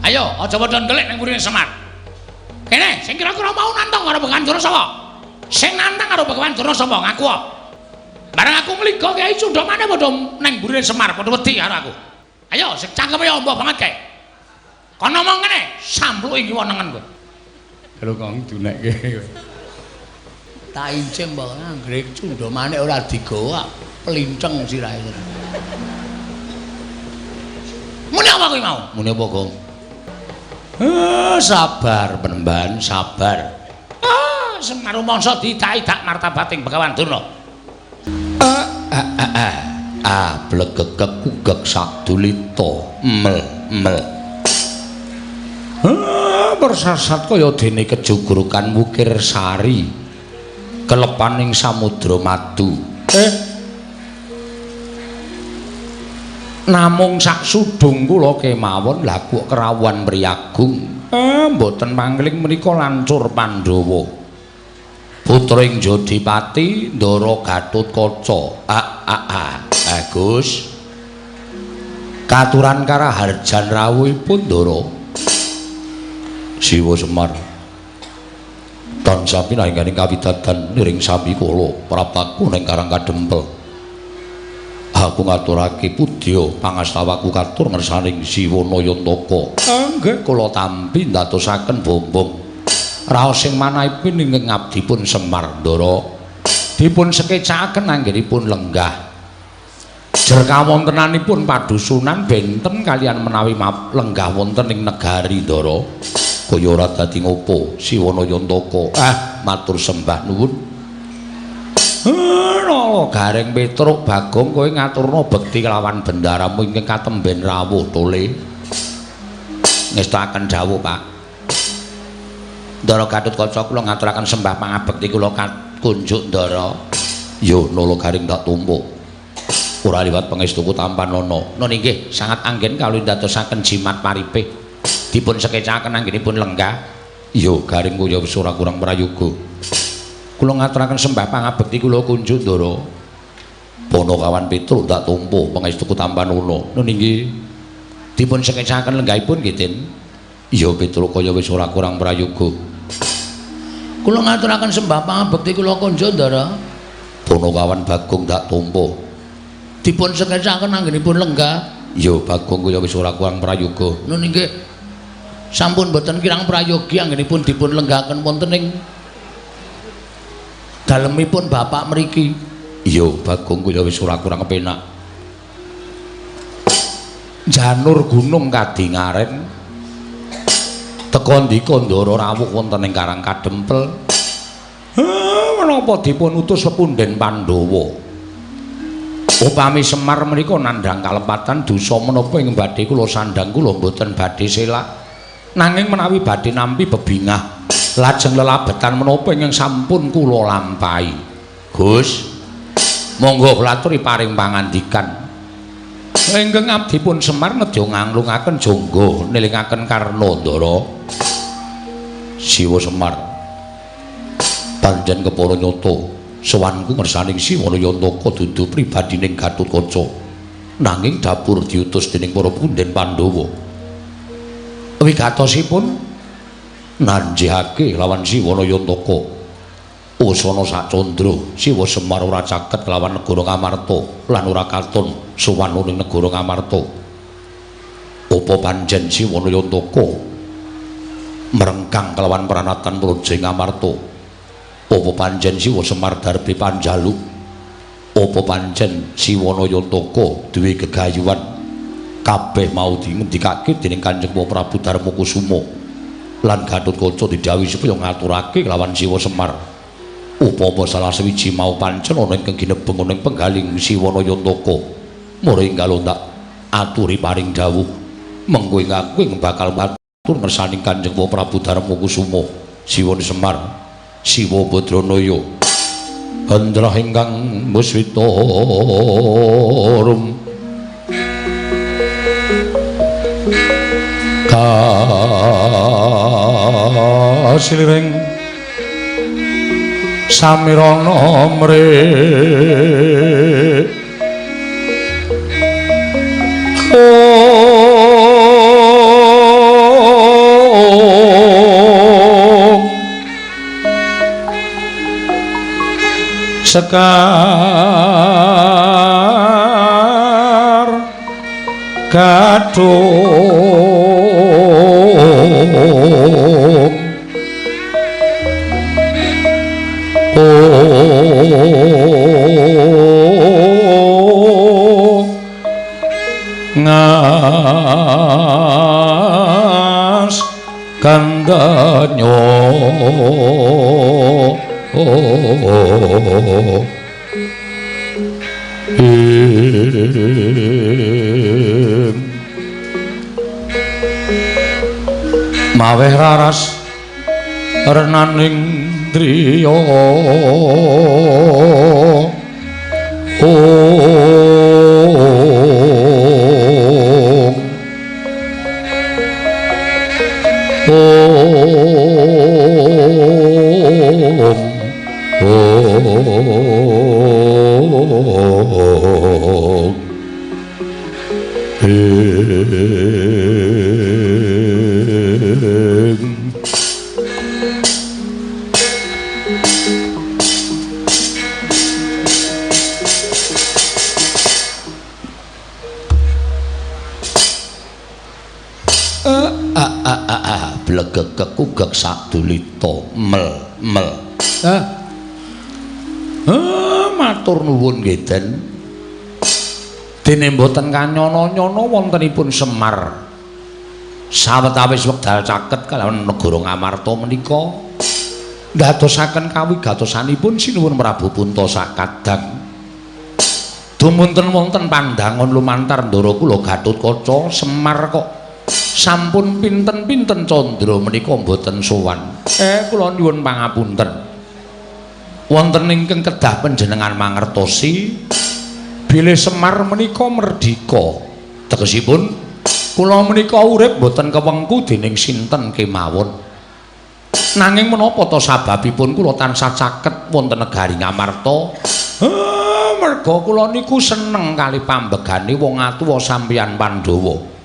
Ayo, aja padha ndelik ning mburine Semar. Kene, sing kira-kira mau nantang karo Begawan Durna sapa? Sing nantang karo Begawan Durna sapa? Ngaku. Bareng aku ngliga Kyai Cundamane padha ning mburine Semar, padha wedi karo aku. Ayo, sing cangkeme amba banget kae. Kono ngomong ngene, sampluki kiwa nengen kowe. Lho kok dunekke. Tak incim mbok anggere Cundamane ora digawa, plinceng sirahe. Muni apa kowe mau? Muni apa, Gong? Sabar Penemban, sabar. Ah, Semar rumangsa diidak-idak martabating Begawan Durna. Blegegeg kugeg sadulita, mel mel. Persasat kaya dene kejugrukan wukir sari kelepaning samudra madu. Namung sak sudung kula kemawon lha kok kerawuhan mriyagung. Mboten mangling menika lancur Pandhawa. Putra ing Jodipati Ndara Gatotkaca. Gus. Katuran karaharjan rawuhipun Ndara. Siwa Semar. Tansah pinanggih kawidadan niring sami kula prapaku ning Karang Kadempel. Aku ngaturake pudya pangastawaku katur ngersaning Siwa Nayantaka. Nggih kula tampi ndadosaken bombong. Raos sing manahipun ingkang ngabdipun Semar Ndara dipun sekecakaken anggenipun lenggah. Jer kawontenanipun padusunan benten kalian menawi lenggah wonten ing negari Ndara. Kaya ora dadi ngopo Siwa Nayantaka. Matur sembah nuwun. Nala Gareng Petruk Bagong kowe ngaturna bekti kelawan bendaramu ingkang katemben rawuh tole. Ngestakaken dawuh, Pak. Ndara Gatotkaca kula ngaturaken sembah pangabekti kula kunjuk Ndara. Yo Nala Gareng tak tampa. Ora liwat pangestuku tampanana. Nun inggih sangat anggen kawula ndadosaken jimat paripih. Dipun sekecaken anggenipun lenggah. Yo Gareng kaya wis ora kurang prayoga. Kula ngaturaken sembah pangabekti kula kunjuk Ndara. Panakawan Petruk tak tampa pangestuku tampanana. Nun inggih dipun sekecaken lenggahipun nggih, Den. Iya Petruk kaya wis ora kurang prayoga. Kula ngaturaken sembah pangabekti kula kunjuk Ndara. Panakawan Bagong tak tampa. Dipun sekecaken anggenipun lenggah. Iya Bagong kaya wis ora kurang prayoga. Nun inggih sampun boten kirang prayogi anggenipun dipun lenggahaken wonten ing dalemipun bapak mriki. Iya Bagong kaya wis ora kurang kepenak. Janur gunung kadingaren teka ndika Ndara rawuh wonten ing Karang Kadempel. Menapa dipun utus pepunden Pandhawa? Upami Semar menika nandhang kalepatan dosa menapa ing badhe kula sandhang kula mboten badhe selak. Nanging menawi badhe nampi bebingah lajeng lelabetan menapa ingkang sampun kula lampahi. Gus, monggo kula aturi paring pangandikan. Ingkang abdipun Semar nedya nganglungaken jangga nelingaken Karna Ndara. Siwa Semar pancen kepara nyata sowanku ngersaning Siwa Nayantaka dudu pribadining Gatotkaca. Nanging dapur diutus dening para punden Pandhawa. Wigatosipun nanjihake lawan Siwa Nayantaka. Usana sacandra Siwa Semar ora caket lawan negara Ngamarta lan ora katon sowan ning negara Ngamarta. Apa pancen Siwa Nayantaka merengkang kelawan pranatan praja Ngamarta? Apa pancen Siwa Semar darbe panjaluk? Apa pancen Siwa Nayantaka duwe gegayuhan? Kabeh mau dingendikake dening Kanjeng Prabu Darmakusuma lan Gatotkaca didhawuhi supaya ngaturake kelawan Siwa Semar. Upama salah sewiji mau pancen ana ingkang ginebeng ana ing penggaling Siwa Nayantaka, mara enggal tak aturi paring dawuh mengko ing aku ing bakal matur ngersaning Kanjeng Prabu Darmakusuma. Siwa Semar, Siwa Badranaya, Hendra ingkang muswita rum kasiliring samirana mre Sekar Gadung ngas kandanyo maweh raras renaning driya Blegek kekugek sadulita mel mel. Matur nuwun nggih Den. Dene mboten kanyono-nyono wontenipun Semar. Sawetawis wekdal caket kalawan negara Ngamarta menika ndadosaken kawigatosanipun Sinuwun Prabu Punta sakadang. Dumunten wonten pandangon lumantar ndara kula Gatotkaca Semar kok sampun pinten-pinten candra menika mboten sowan. Kula nyuwun pangapunten. Wonten ingkang kedah panjenengan mangertosi bilih Semar menika merdika. Tegesipun kula menika urip mboten kewengku dening sinten kemawon. Nanging menapa ta sababipun kula tansah caket wonten negari Ngamarta? Merga kula niku seneng kali pambegane wong atuwa sampeyan Pandhawa.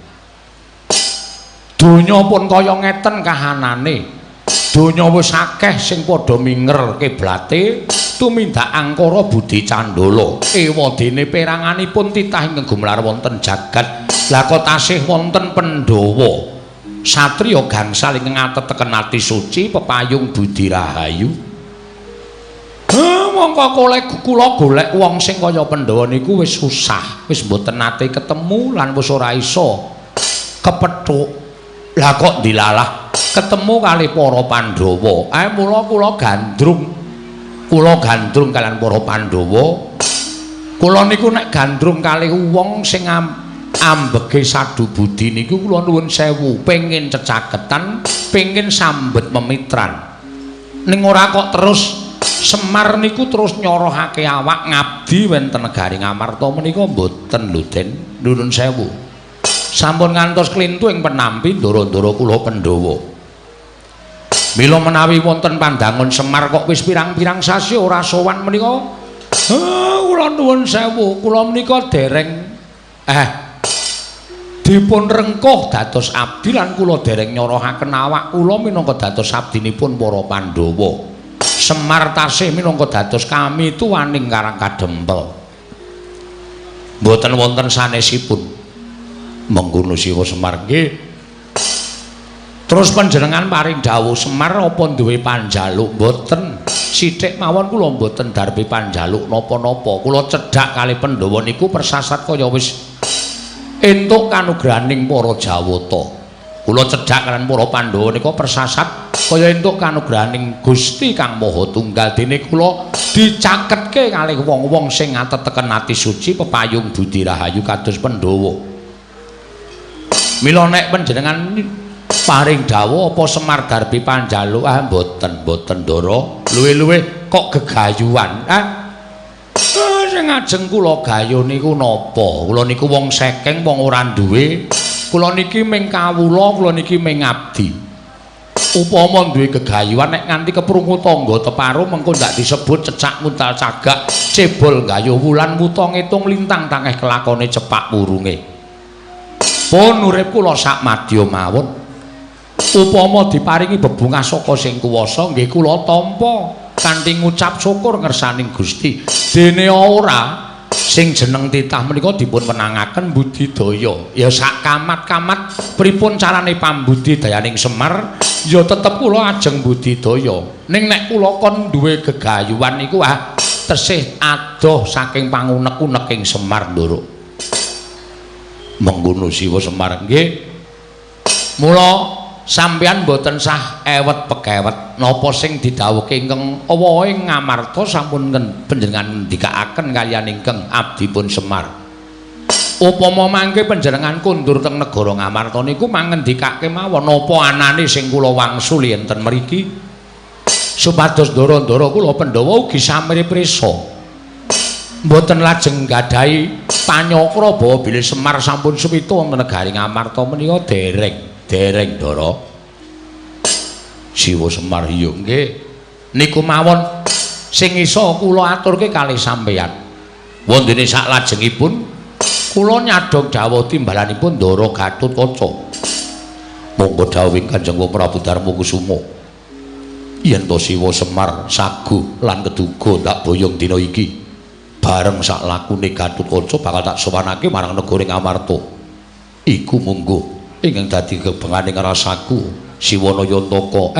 Donya pun kaya ngeten kahanane. Donya wis akeh sing padha minger kiblate tumindak angkara budi candala. Ewadene peranganipun titah ingkang gumelar wonten jagat. Lah kok tasih wonten Pandhawa. Satriya gangsal ingkang ateteken ati suci pepayung budi rahayu. Mongko kula golek wong sing kaya Pandhawa niku wis susah, wis mboten nate ketemu lan wis ora iso kepethuk. Lah kok dilalah ketemu kali para Pandhawa. Mula kula gandrung. Kula gandrung kalian para Pandhawa. Kula niku nek gandrung kali wong sing ambege sadu budi niku kula nuwun sewu, pengin cecaketan, pengin sambet memitran. Ning ora kok terus Semar niku terus nyorohake awak ngabdi wonten negari Ngamarta menika mboten lho Den, nuwun sewu. Sampun ngantos klintu ing penampi ndara-ndara kula Pandhawa. Mila menawi wonten pandangon Semar kok wis pirang-pirang sasi ora sowan menika, kula nuwun sewu, kula menika dereng dipun rengkuh dados abdi lan kula dereng nyorohaken awak kula minangka dados abdinipun para Pandhawa. Semar tasih minangka dados kami tuwaning Karang Kadempel. Mboten wonten sanesipun. Mengkono siwa Semar nggih. Terus panjenengan paring dawuh Semar apa duwe panjaluk? Mboten. Sithik mawon kula mboten darbi panjaluk napa-napa. Kula cedhak kali Pandhawa niku persasat kaya wis entuk kanugrahaning para Jawata. Kula cedhak kalian para Pandhawa nika persasat kaya entuk kanugrahaning Gusti Kang Maha Tunggal. Dene kula dicaketke kalih wong-wong sing ateteken ati suci pepayung budi rahayu kados Pandhawa. Mila nek panjenengan paring dawuh apa Semar darbi panjaluk? Mboten, mboten ndara. Luwih-luwih kok gegayuhan. Sing ajeng kula gayuh niku napa? Kula niku wong sekeng, wong ora duwe. Kula niki ming kawula, kula niki ming abdi. Upama duwe gegayuhan nek nganti keprungu tangga teparo mengko ndak disebut cecak muntal cagak, cebol gayuh wulan wuta ngitung lintang tangeh kelakone cepak wurunge. Pun urip kula sak madya mawon. Upama diparingi bebungah saka sing kuwasa nggih kula tampa. Kanthi ngucap syukur ngersaning Gusti. Dene ora sing jeneng titah menika dipun wenangaken budidaya. Ya sak kamat-kamat pripun carane pambudidayaning Semar, ya tetep kula ajeng budidaya. Ning nek kula kon duwe gegayuhan niku ah tesih adoh saking pangunek-uneking Semar, Ndara. Mengkono Siwa Semar, nggih. Mula sampeyan mboten sah ewet pekewet napa sing didhawuhke ingkang awahe Ngamarta sampun panjenengan ngendikaaken kaliyan ingkang abdipun Semar. Upama mangke panjenengan kundur teng negara Ngamarta niku mangendikake mawon napa anane sing kula wangsuli enten mriki supados ndara-ndara kula Pandhawa ugi samri prisa. Mboten lajeng gadahi panyakra bawa bilih Semar sampun suwita wonten negari Ngamarta menika dereng. Dereng, Ndara. Siwa Semar, iya nggih. Niku mawon sing iso kula aturke kalih sampeyan. Wondene saklajengipun kula nyadhong dawuh timbalanipun Ndara Gatotkaca. Monggo dawuhing Kanjeng Prabu Darmakusuma. Yen to Siwa Semar saguh lan keduga tak boyong dina iki. Bareng sak lakune Gatotkaca bakal tak sowanake marang negara Ngamarta. Iku monggo ingkang dadi kebenganing rasaku Siwana Yantaka.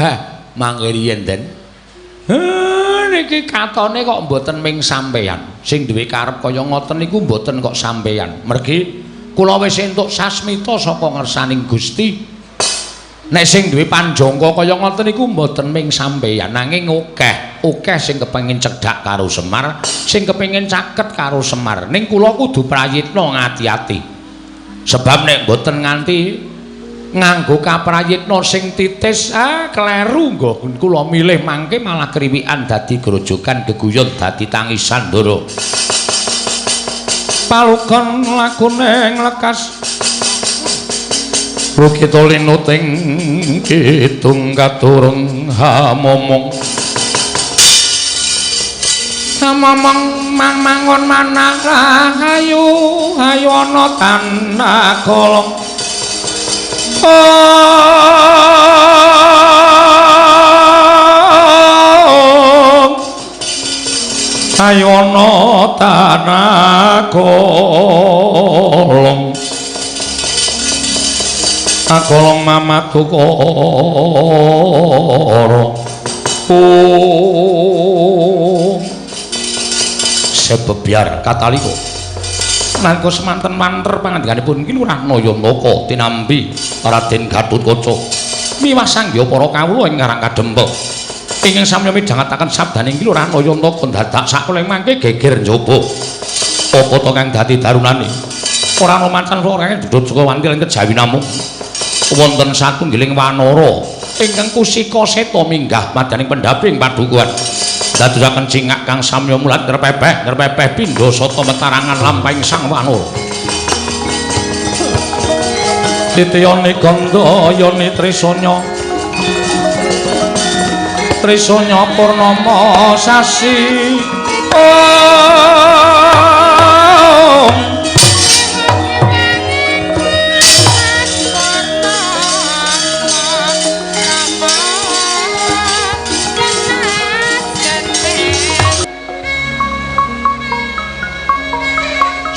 Mangke riyen, Den. Niki katone kok mboten ming sampeyan. Sing duwe karep kaya ngoten niku mboten kok sampeyan. Mergi kula wis entuk sasmita saka ngersaning Gusti. Nek sing duwe panjangka kaya ngoten niku mboten ming sampeyan, nanging akeh, akeh sing kepengin cedhak karo Semar, sing kepengin caket karo Semar. Ning kula kudu prayitna ngati-ati. Sebab nek mboten nganti nganggo kaprayitna sing titis, kleru nggon kula milih mangke malah kriwikan dadi grojogan geguyon dadi tangisan, Ndara. Palugon lakune nglekas Rukita linuting kidung katurung hamomong hamomong mang mangon manah rahayu hayu ana tanah kolong ayo ana tanah kolong akolong mamadu koro sebebyar kataliko nalika semanten manter pangandikanipun Ki Lurah Nayantaka tinampi Raden Gatotkaca miwah sangya para kawula ing Karang Kadempel ingkang samya midhangetaken sabdaning Ki Lurah Nayantaka dadak sakuling mangke geger njaba apa to kang dadi darunane ora ana mancan ora dudut saka wanti lan kejawi namung wonten satunggiling wanara ingkang kusika seta minggah madyaning pendhaping padukuhan dadosaken cingak kang samya mulat ngrepepeh ngrepepeh pindha sata metarangan lampahing sang wanara titiyane gandayane trisanya trisanya purnama sasi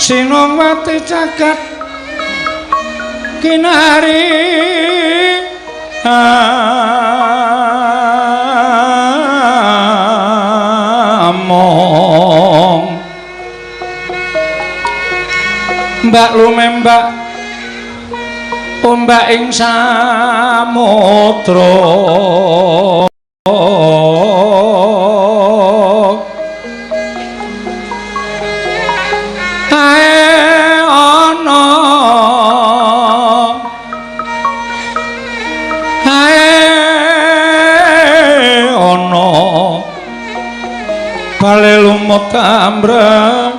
Sinongwati jagat kinari among mbak lumembak ombak ing samudra bale lumut ambreng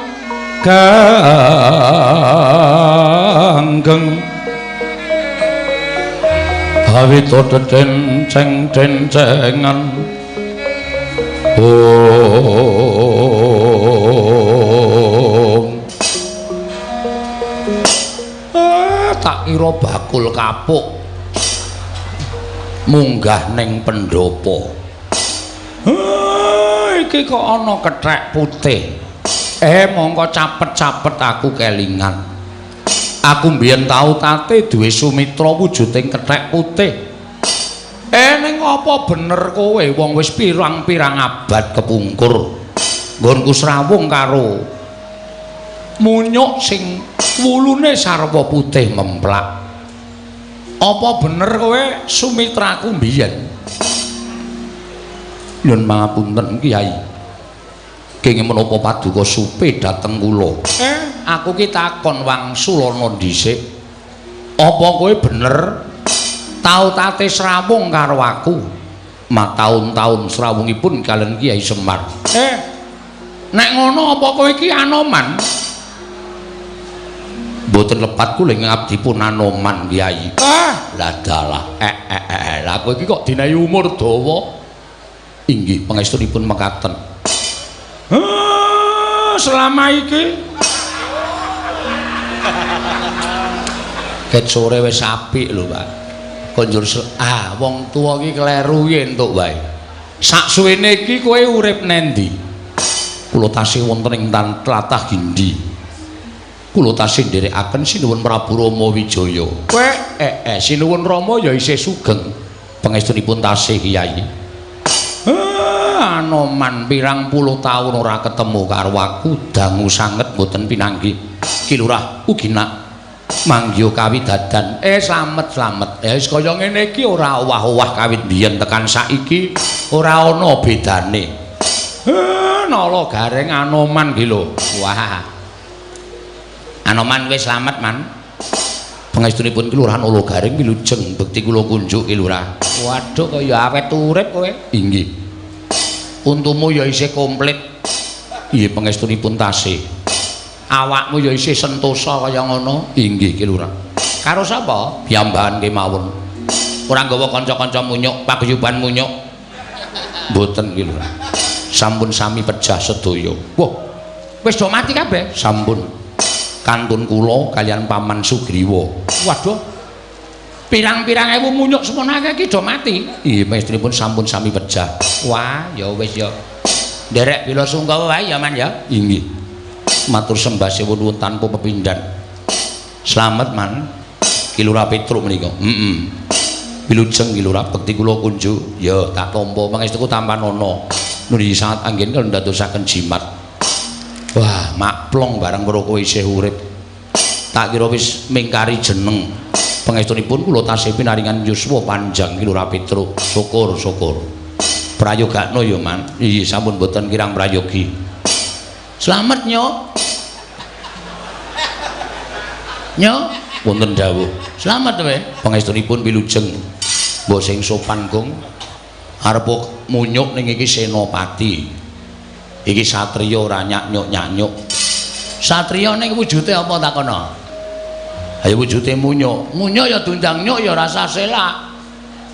ganggeng awito dedenceng dencengan om tak kira bakul kapuk munggah ning pendopo. Iki kok ana kethek putih. Mongko capet-capet aku kelingan. Aku mbiyen tau tate duwe sumitra wujuding kethek putih. Ning apa bener kowe wong wis pirang-pirang abad kepungkur. Nggonku srawung karo munyuk sing wulune sarwa putih memplak. Apa bener kowe sumitraku mbiyen? Nyun pangapunten Kyai. Kenging menapa paduka supe dhateng kula? Aku ki takon wangsulana dhisik. Apa kowe bener tau tate srawung karo aku? Mataun-taun srawungipun kalian Kyai Semar. Nek ngono apa kowe iki Anoman? Mboten lepat kula ing abdipun Anoman Kyai. Lah dalah. Lah kowe iki kok dinehi umur dawa? Inggih pangestunipun mekaten. Selama iki ket sore wis apik lho, Pak. Konjur wong tuwa iki kleru iki entuk wae. Saksuwene iki kowe urip nendi? Kula tasih wonten ing tlatah Gindi. Kula tasih nderekaken Sinuwun Prabu Rama Wijaya. Kowe Sinuwun Rama ya isih sugeng. Pangestunipun tasih Kyai. Anoman pirang puluh taun ora ketemu karo aku, dangu sanget mboten pinanggih. Ki Lurah ugi nak manggiha kawidadan. Slamet-slamet. Wis kaya ngene iki ora owah-owah kawit biyen tekan saiki ora ana bedane. Nala gareng Anoman ki lho. Wah. Anoman wis slamet, Man. Pangestunipun Ki Lurah Nala Gareng wilujeng bekti kula kunjuk Ki Lurah. Waduh kaya awet urip kowe. Inggih. Untumu ya isih komplit. Nggih pangestunipun tasih. Awakmu ya isih sentosa kaya ngono. Inggih Ki Lurah. Karo sapa? Piyambakan kemawon. Ora nggawa kanca-kanca munyuk, paguyuban munyuk. Mboten Ki Lurah. Sampun sami pejah sedaya. Wah, wis do mati kabeh? Sampun. Kantun kula kalian Paman Sugriwa. Waduh. Pirang-pirang ewu munyuk semono akeh iki do mati. Nggih, pangestunipun sampun sami pejah. Wah, ya wis ya. Nderek bela sungkawa wae ya, Man ya. Inggih. Matur sembah nuwun tanpa pepindhan. Slamet, Man. Ki Lurah Petruk menika. Heeh. Wilujeng Ki Lurah bekti kula kunjuk. Ya, tak tampa pangestuku tampanana. Nuli sangat anggen kula ndadosaken jimat. Wah, makplong barang weruh kowe isih urip. Tak kira wis mingkari jeneng. Pangestunipun kula tasih pinaringan yuswa panjang Ki Lurah Petruk. Syukur, syukur. Prayogakno ya, Man. Iya, sampun mboten kirang prayogi. Slamet, Nyok. Nyok, wonten dawuh. Slamet kowe. Pangestunipun wilujeng. Mbok sing sopan, Gong. Arep munyuk ning iki senopati. Iki satriya ora nyak-nyuk-nyanyuk. Satriya ning wujude apa takono? Ayo wujude munyuk. Munyuk ya dundang nyuk ya rasa selak.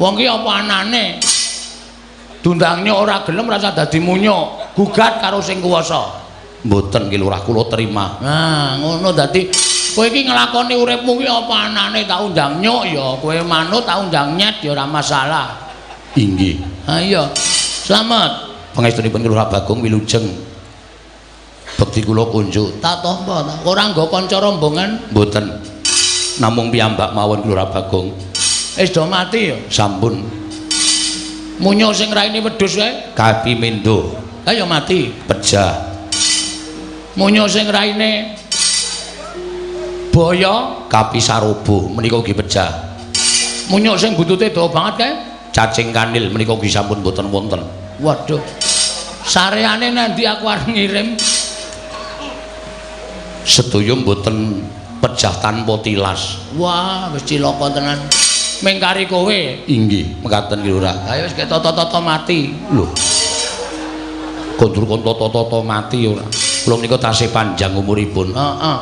Wong ki apa anane? Dundang nyuk ora gelem rasa dadi munyuk. Gugat karo sing kuwasa. Mboten Ki Lurah kula terima. Nah, ngono dadi kowe iki nglakoni uripmu ki apa anane tak undang nyuk ya kowe manut tak undang nyet ya ora masalah. Inggih. Ha iya. Slamet. Pangestunipun Ki Lurah Bagong wilujeng. Bekti kula kunjuk. Tak tampa ta. Ora nggo kanca rombongan? Mboten. Namung piyambak mawon Ki Lurah Bagong. Wis do mati ya? Sampun. Munyo sing raine wedhus kae? Kapi mendo. Lah ya mati. Pejah. Munyo sing raine boyo? Kapi sarobo menika ugi pejah. Munyo sing buntute dawa banget kae? Cacing kanil menika ugi sampun mboten wonten. Waduh. Sareane nanti aku arep ngirim. Sedaya mboten pejah tanpa tilas. Wah, wis cilaka tenan. Mengkari kowe. Inggih, mekaten Ki Lurah. Ayo wis ketata-tata mati. Lho. Kondur kon tata-tata mati ora. Kula menika tasih panjang umuripun. Heeh.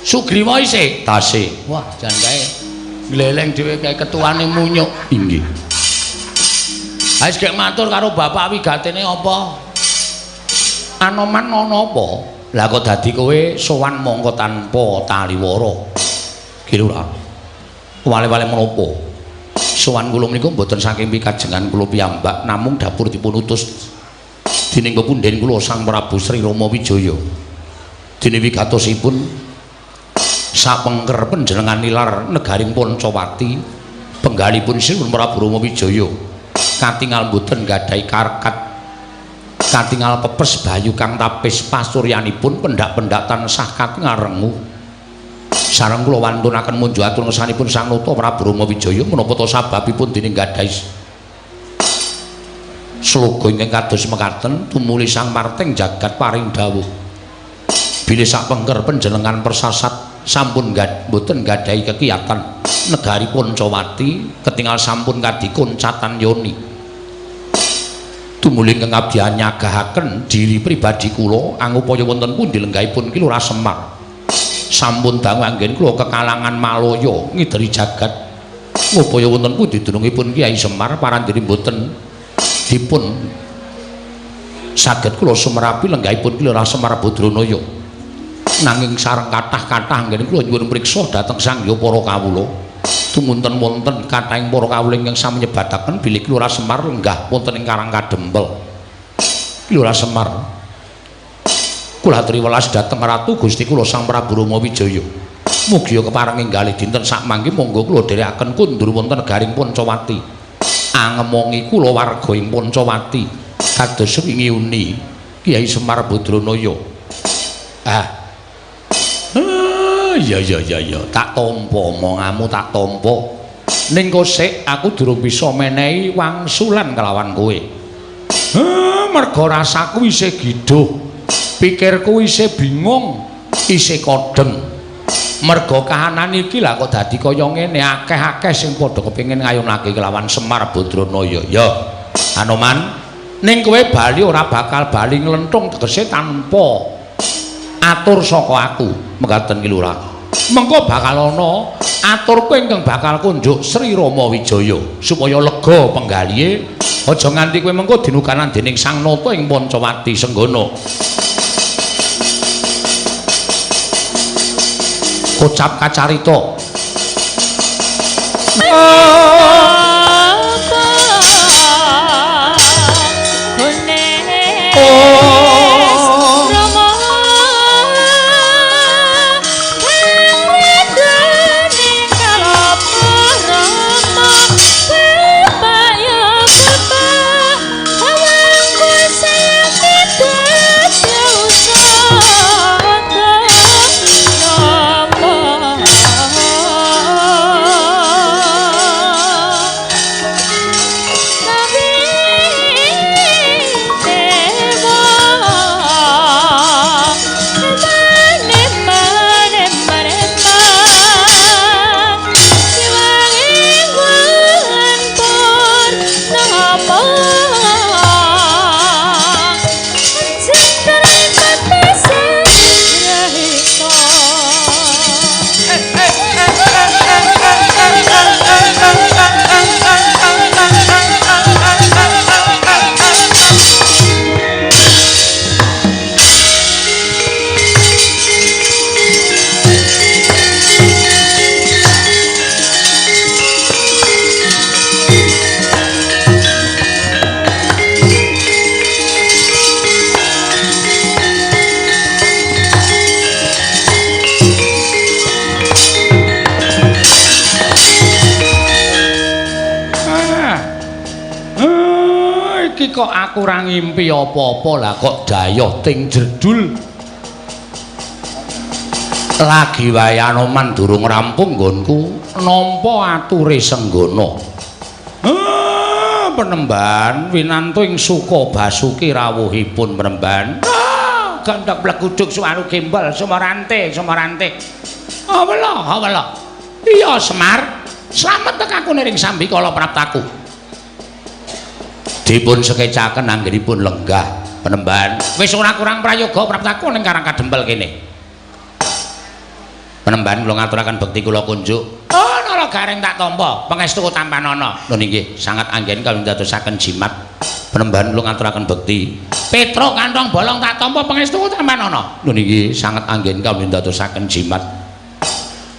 Sugriwa isih? Tasih. Wah, jan kae gleleng dhewe kae ketuane munyuk. Inggih. Wis gek matur karo bapak wigatene apa? Anoman ana apa? Lah kok dadi kowe sowan mongko tanpa taliwara. Ki Lurah. Wale-wale menapa? Sowan kula menika mboten saking pikajengan kula piyambak namung dapur dipun utus Dening pepundhen kula Sang Prabu Sri Rama Wijaya. Dene wigatosipun sapengker panjenengan nilar negaring Pancawati penggalipun Sri Prabu Rama Wijaya katingal mboten gadhahi karkat katingal pepes bayu kang tapis pasuryanipun pendak-pendak tansah katingal rengu. Sareng kula wantunaken munjuk atur ngersanipun Sang Nata Prabu Rama Wijaya menapa ta sababipun dening gadhahi sloga ingkang kados mekaten tumuli Sang Marting jagat paring dawuh bilih sapengker panjenengan persasat sampun mboten gadhahi kekiyatan negari Pancawati ketingal sampun kadikoncatan yoni tumuli ingkang abdi nyagahaken diri pribadi kula angupaya wonten pundi lenggahipun Ki Lurah Semar sampun dangu anggen kula kekalangan malaya ngideri jagat ngupaya wonten pundi dunungipun Kyai Semar parandene mboten dipun saged kula sumerapi lenggahipun Ki Lurah Semar Badranaya nanging sareng kathah-kathah anggen kula nyuwun priksa dhateng Sang Hyang para kawula tumunten wonten kathahing para kawula ingkang sami nyebataken bilih Ki Lurah Semar lenggah wonten ing Karang Kadempel. Ki Lurah Semar kula aturi welas dhateng Ratu Gusti kula Sang Prabu Rama Wijaya mugia kepareng enggalih dinten sakmangke monggo kula dherekaken kundur wonten negaring Pancawati angemongi kula warga ing Pancawati kados wingi uni Kyai Semar Badranaya. Ah ya ya ya ya tak tampa omonganmu tak tampa ning kosek aku durung bisa menehi wangsulan kelawan kowe. Merga rasaku isih gidhuh, pikirku isih bingung, isih kodheng. Merga kahanan iki lah kok dadi kaya ngene, akeh-akeh sing padha kepengin ngayunake kelawan Semar Badranaya. Ya Anoman, ning kowe bali ora bakal bali nglenthung tegese tanpa atur saka aku, mekaten Ki Lurah. Mengko bakal ana aturku ingkang bakal kunjuk Sri Rama Wijaya supaya lega penggalihe, aja nganti kowe mengko dinukanan dening Sang Nata ing Pancawati Senggana. Kocap kacarita. Kok aku ora ngimpi apa-apa lah kok dayoh ting jerdul. Lagi wae Anoman durung rampung nggonku nampa ature Senggana. Penemban winantu ing suka basuki rawuhipun penemban. Gandhak bleguduk suwaru gembel sumarante sumarante. Awela awela. Iya Semar, slamet tekaku niring sambikala praptaku. Dipun sekecaken anggenipun lenggah penemban. Wis ora kurang prayoga praptaku ning Karang Kadempel kene. Penemban kula ngaturaken bekti kula kunjuk. Oh, Nala Gareng tak tampa, pangestu tampanana. Lho nggih, sangat anggen kawula ndadosaken jimat. Penemban kula ngaturaken bekti. Petro kantong bolong tak tampa, pangestu tampanana. Lho nggih, sangat anggen kawula ndadosaken jimat.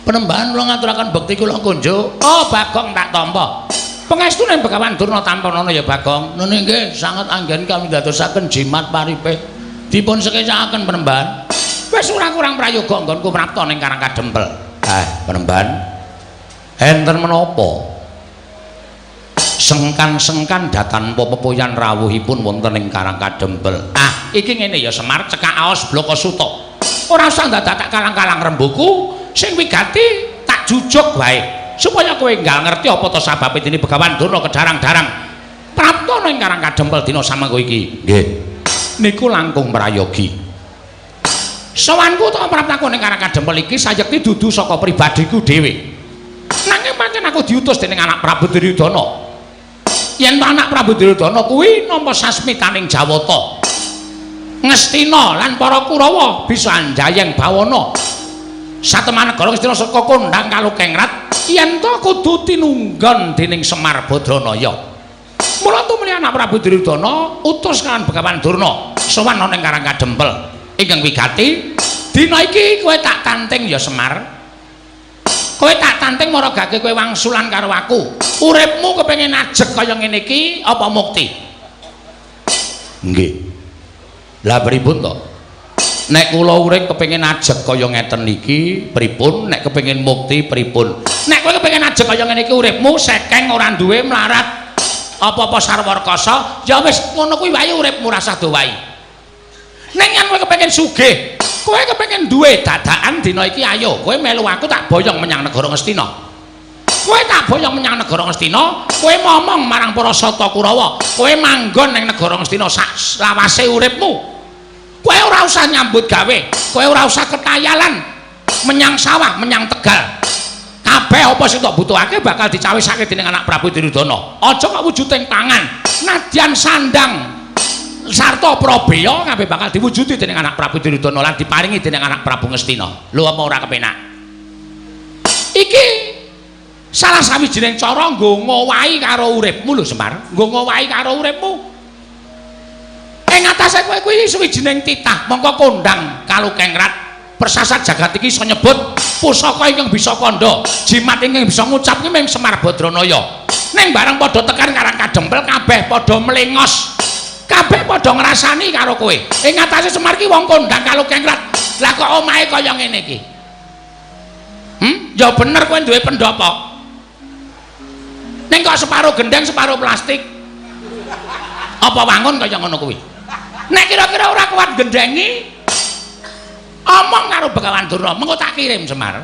Penemban kula ngaturaken bekti kula kunjuk. Oh, Bagong tak tampa. Pengestune Begawan Durna tampanana ya Bagong. Nene nggih sanget anggen kami dadosaken jimat paripe. Dipun sekecakaken Panembahan. Wis ora kurang prayoga nggonku prapta ning Karang Kadempel. Panembahan. Enten menapa? Sengkan-sengkan datanpa pepoyan rawuhipun wonten ing Karang Kadempel. Iki ngene ya Semar, cekak aos blaka suta. Ora usah dadak tak kalang-kalang rembuku, sing wigati tak jujuk wae supaya kowe enggal ngerti apa to sababe dene Begawan Durna kedarang-darang prapta ning Karang Kadempel dina samangko iki. Nggih. Niku langkung prayogi. Sowanku ta praptaku ning Karang Kadempel iki sayekti dudu saka pribadiku dhewe. Nanging pancen aku diutus dening anak Prabu Duryudana. Yen anak Prabu Duryudana kuwi nampa sasmitaning Jawata, Ngastina lan para Kurawa bisa anjayeng bawana sateman negara Ngastina saka kondhang kalukengrat yen to kudu tinunggon dening Semar Badranaya. Mula tumuli anak Prabu Duryudana utus kalian Begawan Durna sowan ana ing Karang Kadempel ingkang wigati dina iki kowe tak tanting ya Semar. Kowe tak tanting maragake kowe wangsulan karo aku. Uripmu kepengin ajeg kaya ngene iki apa mukti? Nggih. Lah pripun to? Nek kula urip kepengin ajeg kaya ngeten iki pripun? Nek kepengin mukti pripun? Nek kowe kepengin ajeg kaya ngene iki uripmu sekeng ora duwe mlarat apa-apa sarwa rekasa, ya wis ngono kuwi wae uripmu rasah dowahi. Nek yen kowe kepengin sugih, kowe kepengin duwe dadakan dina iki ayo kowe melu aku tak boyong menyang negara Ngastina. Kowe tak boyong menyang negara Ngastina, kowe momong marang para Sata Kurawa, kowe manggon ning negara Ngastina sak lawase uripmu. Kowe ora usah nyambut gawe, kowe ora usah ketayalan menyang sawah, menyang tegal. Kabeh apa sing tok butuhake bakal dicawisake dening anak Prabu Duryudana. Aja kok wujuding pangan, nadyan sandang sarta prabeya kabeh bakal diwujudi dening anak Prabu Duryudana lan diparingi dening anak Prabu Ngastina. Lho apa ora kepenak? Iki salah sawijining cara nggo ngowahi karo uripmu lho Semar, nggo ngowahi karo uripmu. Ing atase kowe kuwi sawijining titah mongko kondhang kalukengrat persasat jagat iki iso nyebut pusaka ingkang bisa kandha, jimat ingkang bisa ngucap kuwi mung Semar Badranaya. Ning bareng padha tekan Karang Kadempel kabeh padha mlengos. Kabeh padha ngrasani karo kowe. Ing atase Semar ki wong kondhang kalukengrat. Lah kok omahe kaya ngene iki? Ya bener kowe duwe pendopo. Ning kok separo gendeng, separo plastik. Apa wangun kaya ngono kuwi? Nek kira-kira ora kuat gendengi, omong karo Begawan Durna, mengko tak kirim Semar.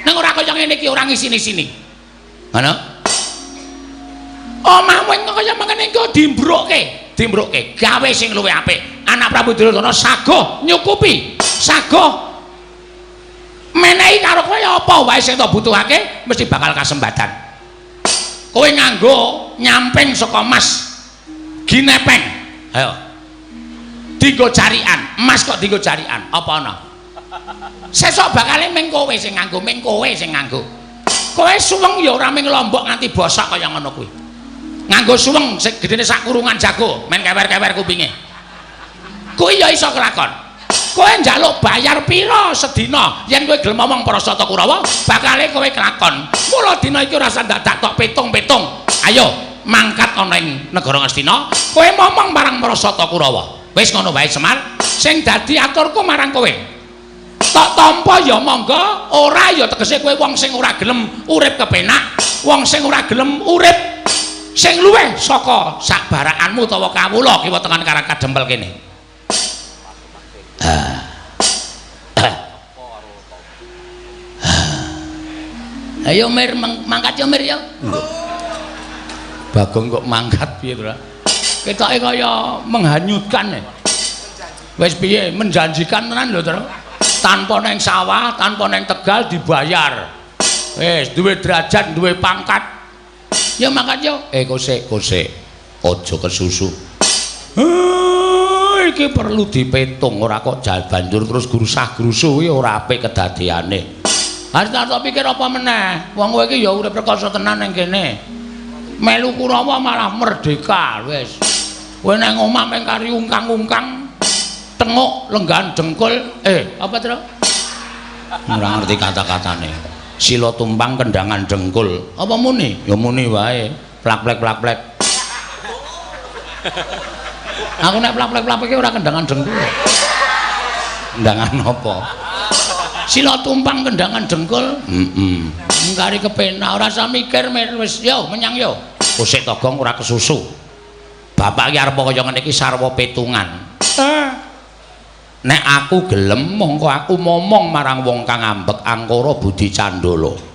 Ning ora kaya ngene iki ora ngisini-sini. Ngono? Omahmu kaya mengene iki dimbrukke. Dimbrukke gawe sing luwih apik. Anak Prabu Duryudana sagoh nyukupi, sagoh menehi karo kowe apa wae sing tok butuhake mesti bakal kasembadan. Kowe nganggo nyamping saka emas ginepeng. Ayo. Dinggo jarian, emas kok dinggo jarian, apa ana? Sesuk bakale ming kowe sing nganggo, ming kowe sing nganggo. Kowe suweng ya ora ming lombok nganti bosok kaya ngono kuwi. Nganggo suweng sing gedene sak kurungan jago, men kewer-kewer kupinge. Kuwi ya iso kelakon. Kowe njaluk bayar pira sedina yen kowe gelem omong para Sata Kurawa, bakale kowe kelakon. Mula dina iki ora usah dadak tok pitung-pitung. Ayo mangkat ana ing negara Ngastina, kowe momong marang para Sata Kurawa. Wis ngono wae Semar, sing dadi aturku marang kowe. Tok tampa ya monggo, ora ya tegese kowe wong sing ora gelem urip kepenak, wong sing ora gelem urip sing luwih saka sak barakanmu utawa kawula kiwa tengen Karang Kadempel kene. Ayo Mir, mangkat yo Mir yo. Bagong kok mangkat piye to? Ketoke kaya menghanyutkan. Wis piye menjanjikan tenan lho to. Tanpa neng sawah, tanpa neng tegal dibayar. Wis duwe derajat, duwe pangkat. Ya mangkat yo. Kosek, kosek. Aja kesusu. Iki perlu dipetung, ora kok banjur terus grusah-grusuh kuwi ora apik kedadeane. Harus tak pikir apa meneh? Wong kowe iki ya urip rekoso tenan ning kene. Melu Kurawa malah merdeka wis. Kowe nang omah mung kari ungkang-ungkang, tenguk lenggahan dengkul, apa to? Ora ngerti kata-katane. Sila tumpang kendangan dengkul. Apa muni? Ya muni wae. Plak-plek plak-plek. Aku nek plak-plek plak-plek ora kendangan dengkul. Kendangan apa? Sila tumpang kendangan dengkul. Heeh. Ngkari kepenak ora usah mikir wis yo menyang yo. Usik Togong ora kesusu. Bapak iki arep kaya ngene iki sarwa petungan. Nek aku gelem mongko aku momong marang wong kang ambek angkara budi candala.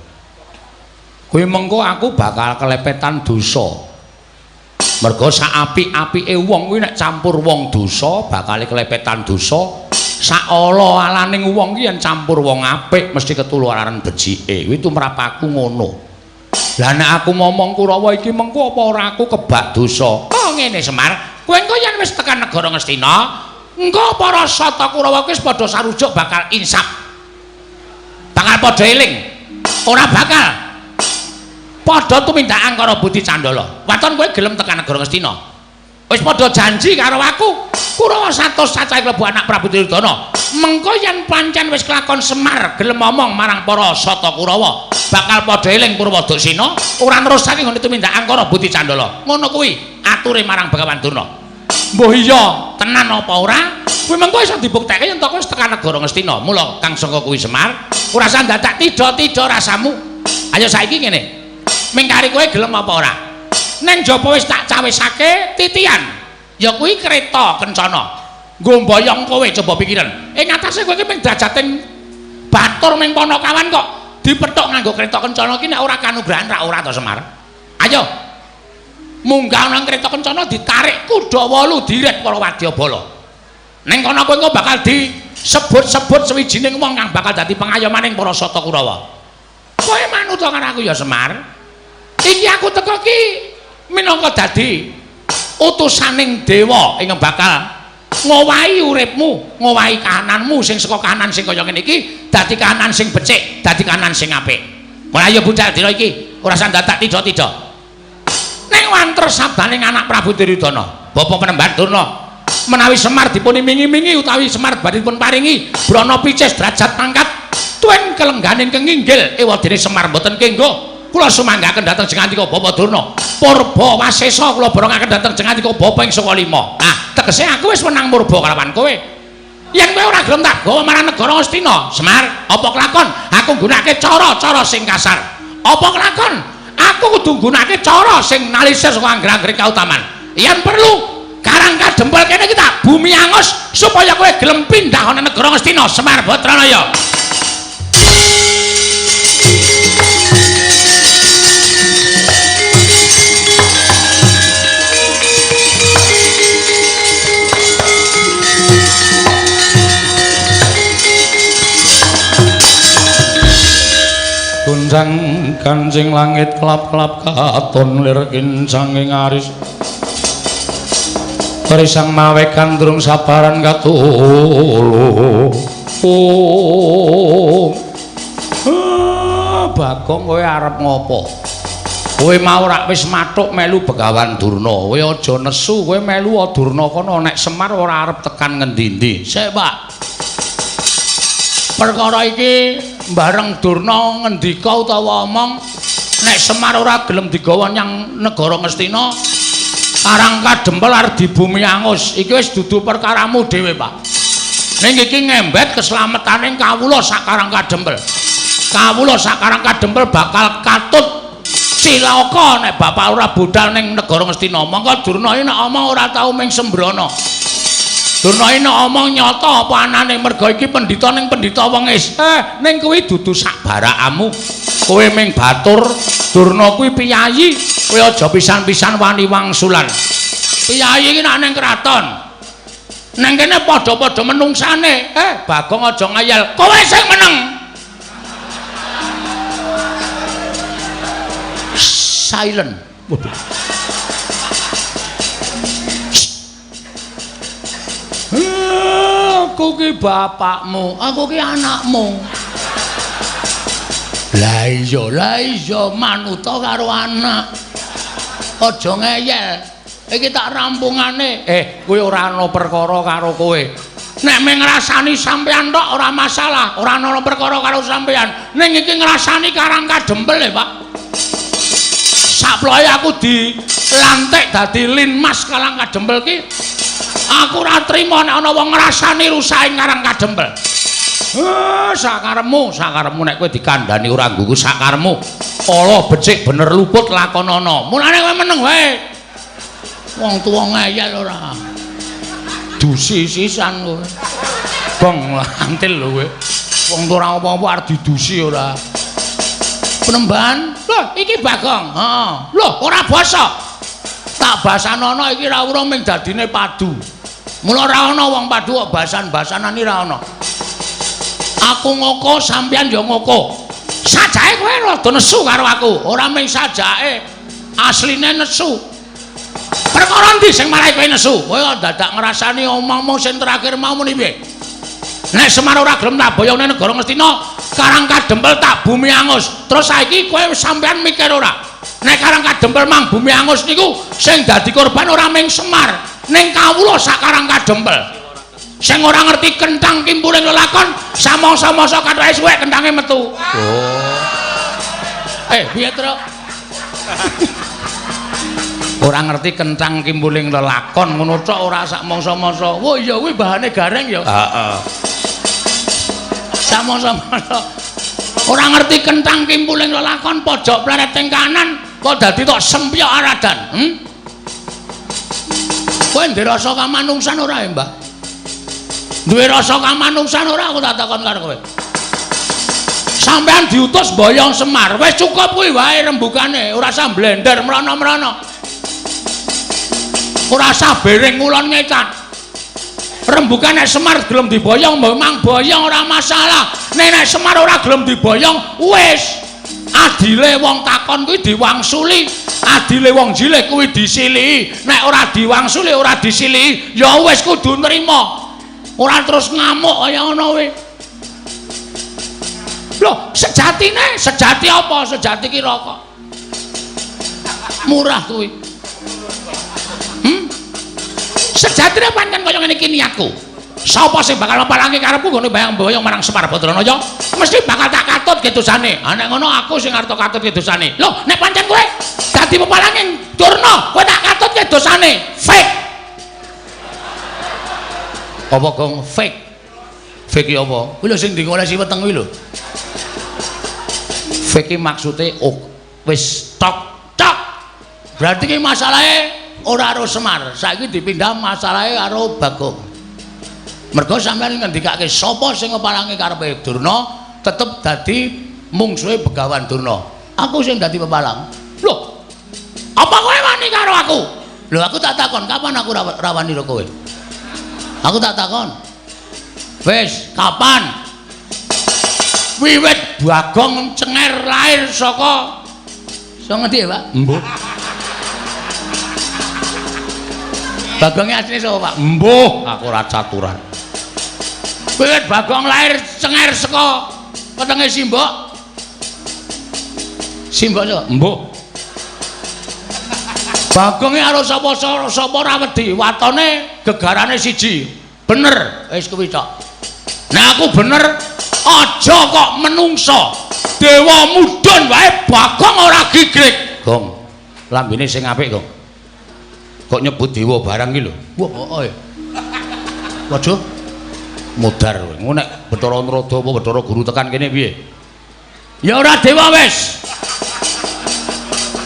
Kuwi mengko aku bakal kelepetan dosa. Mergo sak apik-apike wong kuwi nek campur wong dosa bakal kelepetan dosa. Sak ala-alaning wong ki yen campur wong apik mesti ketularan becike. Kuwi tumrap aku ngono. Lah nek aku momong Kurawa iki mengko apa ora aku kebak dosa? Oh ngene Semar, kowe engko yen wis tekan negara Ngastina, engko para sata Kurawa kuwi wis padha sarujuk bakal insaf. Bakal padha eling. Ora bakal padha tumindak angkara budi candala. Waton kowe gelem tekan negara Ngastina. Wis padha janji karo aku. Kurawa 100 cacahe klebu anak Prabu Duryudana. Mengko yen pancen wis kelakon Semar gelem omong marang para sata Kurawa, bakal padha eling Purwodaksina, ora nerusake nggone tumindak angkara budi candala. Ngono kuwi ature marang Begawan Durna. Mbuh iya, tenan apa ora? Kuwi mengko iso dibuktekke yen to wis tekan negara Ngastina. Mula kang saka kuwi Semar, ora usah dadak tidha-tidha rasamu. Ayo saiki ngene. Mingkari kowe gelem apa ora? Neng jaba wis tak cawisake titian. Ya kuwi kereta kencana. Nggo mboyong kowe coba pikiran. Ing atase kowe iki mung drajating batur ming Panakawan kok dipethuk nganggo kereta kencana iki nek ora kanugrahan ra ora to Semar. Ayo. Munggah nang kereta kencana ditarik kuda 8 diret para wadyabala. Ning kono kowe engko bakal disebut-sebut sewijining wong kang bakal dadi pengayomaning para sata Kurawa. Kowe manut karo aku ya Semar. Iki aku teko ki minangka dadi utusaning dewa ingkang bakal ngowahi uripmu, ngowahi kahananmu sing saka kahanan sing kaya ngene iki dadi kahanan sing becik, dadi kahanan sing apik. Mulai ayo budal dina iki, ora usah dadak tidha-tidha. Ning wanter sabdaning anak Prabu Duryudana, Bapak Penemban Durna, menawi Semar dipun imingi-imingi utawi Semar badhe dipun paringi brana picis derajat pangkat tuen kelengganing kenginggil ewadene Semar mboten kenggo. Kula sumanggaken dhateng jengantika Bapak Durna. Purba wasesa kula borongaken dhateng jengantika Bapak ing saka lima. Nah, tegese aku wis menang murba kalawan kowe. Yen kowe ora gelem tak gawa marang negara Ngastina, Semar, apa kelakon aku nggunakake cara-cara sing kasar? Apa kelakon aku kudu nggunakake cara sing nalisir saka angger-anggere kautaman. Yen perlu karang kadempel kene iki tak bumi angus supaya kowe gelem pindah ana negara Ngastina, Semar Badranaya. Guncang kancing langit kelap-kelap katon lir kincanging aris Risang mawe gandrung sabaran katulu. Oh. Bagong kowe arep ngopo? Kowe mau rak wis mathuk melu Begawan Durna. Kowe aja nesu, kowe melu Durna kono nek Semar ora arep tekan ngendi-endi. Sik, Pak. Perkara iki bareng Durna ngendika utawa omong nek Semar ora gelem digawa nyang negara Ngastina, karang kadempel arep dibumi angus. Iki wis dudu perkaramu dhewe, Pak. Ning iki ngembet keslametane kawula sak karang kadempel. Kawula sak karang kadempel bakal katut cilaka nek bapak ora budal ning negara Ngastina. Mongko Durna iki nek omong ora tau ming sembrono. Durna iki nek omong nyata apa anane merga iki pendhita ning pendhita wengis. Ning kuwi dudu sak barakamu. Kowe ming batur, Durna kuwi piyayi. Kowe aja pisan-pisan wani wangsulan. Piyayi iki nek ning kraton. Neng kene padha-padha menungsane. Bagong aja ngayal. Kowe sing meneng. Silent. Waduh. Aku ki bapakmu, aku ki anakmu. Lah iya manuta karo anak. Aja ngeyel. Iki tak rampungane. Kowe ora ana perkara karo kowe. Nek mung ngrasani sampean tok ora masalah, ora ana perkara karo sampean. Ning iki ngrasani karang kadempel e, Pak. Saplohe aku dilantik dadi Linmas Karang Kadempel ki aku ora trima nek ana wong ngrasani rusake Karang Kadempel. Sakarepmu, sakarepmu nek kowe dikandhani ora nggugu sakarepmu. Ala becik bener luput lakonana. Mulane kowe meneng wae. Wong tuwa ngeyel ora. Dusi sisan kowe. Bong antil lho kowe. Wong tuwa ora apa-apa arep didusi ora. Penemban, lho iki Bagong. Heeh. Lho ora basa. Tak basanono iki ra urung ming dadine padu. Mula ora ana wong padu kok basan-basanan iki ra ana. Aku ngoko sampeyan ya ngoko. Sajake kowe rada nesu karo aku. Ora ming sajake, asline nesu. Perkara endi sing marai kowe nesu? Kowe dadak ngrasani omongmu sing terakhir mau muni piye? Nek Semar ora gelem tak boyong nang negara Ngastina, Karang Kadempel tak bumi angus. Terus saiki kowe sampeyan mikir ora? Nek Karang Kadempel mang bumi angus niku sing dadi korban ora ming Semar, ning kawula sak Karang Kadempel. Sing ora ngerti kenthang kimpuling lelakon, samangsa-mangsa kathoke suwek kenthange metu. Oh. Piye, Truk? Ora ngerti kenthang kimpuling lelakon ngono tok ora sak mangsa-mangsa. Wah iya kuwi bahane gareng ya. Heeh. Samangsa-mangsa ora ngerti kenthang kimpuling lelakon pojok pleret ing kanan kok dadi tok sempyok aradan. Kowe ndek rasa kamanungsan ora ya, Mbah? Duwe rasa kamanungsan ora aku tak takon karo kowe. Sampeyan diutus boyong Semar, wis cukup kuwi wae rembugane, ora usah blender mrono-mrono. Ora usah bering ngulon ngecan. Rembugan nek Semar gelem diboyong, memang boyong ora masalah. Nek Semar ora gelem diboyong, wis. Adile wong takon kuwi diwangsuli, adile wong jilih kuwi disilihi. Nek ora diwangsuli, ora disilihi, ya wis kudu nrima. Ora terus ngamuk kaya ngono kuwi. Loh, sejatine, sejati apa? Sejati ki rokok. Murah kuwi. Sejatine pancen kaya ngene iki niatku. Sapa sing bakal mapalangi karepku nggone bayang-boyong marang Semar Badranaya, mesti bakal tak katut ke dosane. Ha nek ngono aku sing arep katut ke dosane. Loh, nek pancen kowe dadi pepalangi Durna, kowe tak katut ke dosane. Fake. Apa gong fake? Fake ki apa? Kuwi lho sing digolesi weteng kuwi lho. Fake ki maksude wis tok tok. Berarti ki masalahe ora karo Semar, saiki dipindah masalahe karo Bagong. Mergo sampeyan ngendikake sapa sing ngepalangi karepe Durna tetep dadi mungsuhe Begawan Durna. Aku sing dadi pepalang. Lho, apa kowe wani karo aku? Lho aku tak takon, kapan aku rawani karo kowe? Aku tak takon. Wis, kapan? Wiwit Bagong cenger lahir saka saka ngendi ya, Pak? Mbuh. Bagongnya asline sapa, Pak? Mbuh, aku ora caturan. Wiwit Bagong lahir cenger saka wetenge Simbok. Simbok sapa? Mbuh. Bagonge karo sapa ora wedi, watone gegarane siji. Bener, wis kuwi tok. Nek aku bener, aja kok menungso. Dewa mudhun wae Bagong ora gigrik. Gong, lambene sing apik, Gong. Kok nyebut dewa barang iki lho. Wah, heeh. Waduh. Mudar kowe. Ngono nek Bathara Narada apa Bathara Guru tekan kene piye? Ya ora dewa wis.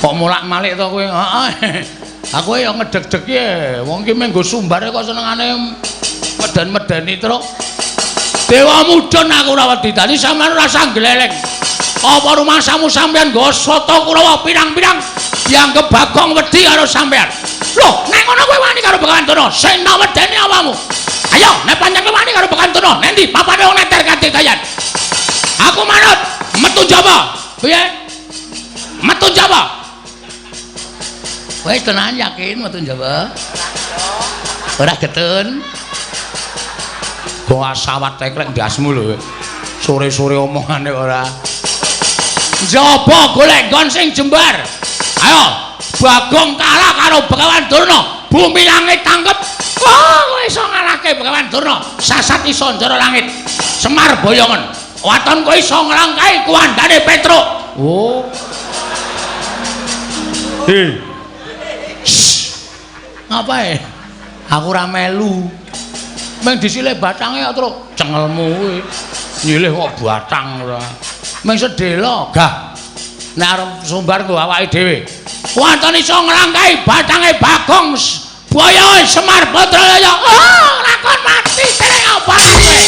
Kok molak-malik to kowe? Heeh. Aku ya ngedeg-deg e. Wong iki mung nggo sumbare kok senengane meden-medeni truk. Dewa mudhun aku ora wedi. Dadi sampeyan ora usah gleleng. Apa rumangsamu sampeyan nggo sata Kurawa pirang-pirang dianggep Bagong wedi karo sampeyan? Loh, nek ngono kowe wani karo Begawan Durna, sing tak wedeni awakmu. Ayo, nek pancen kowe wani karo Begawan Durna, nendi papane wong neter kaditayan. Aku manut, metu Jawa. Piye? Metu Jawa. Wis tenan yakin metu Jawa. Ora getun. Kok sawat teklek ndasmu lho. Sore-sore omongane ora. Njaba golek nggon sing jembar. Ayo, Bagong kalah karo Begawan Durna, bumi langit tangkep. Wah, kowe iso ngalahke Begawan Durna, sasat iso njara langit. Semar boyongen. Waton kowe iso nglangkahi kuwandane Petruk. Oh. Hei. Ngapae? Aku ora melu. Meng disilih batange kok, Truk. Cengelmu kuwi. Nyilih kok batang ora. Meng sedhela, gah. Nek arep sumbar nggo awake dhewe. Wonten iso ngrangkai batange Bagong Boyo Semar Badralaya. Oh, lakon mati terek apa kowe?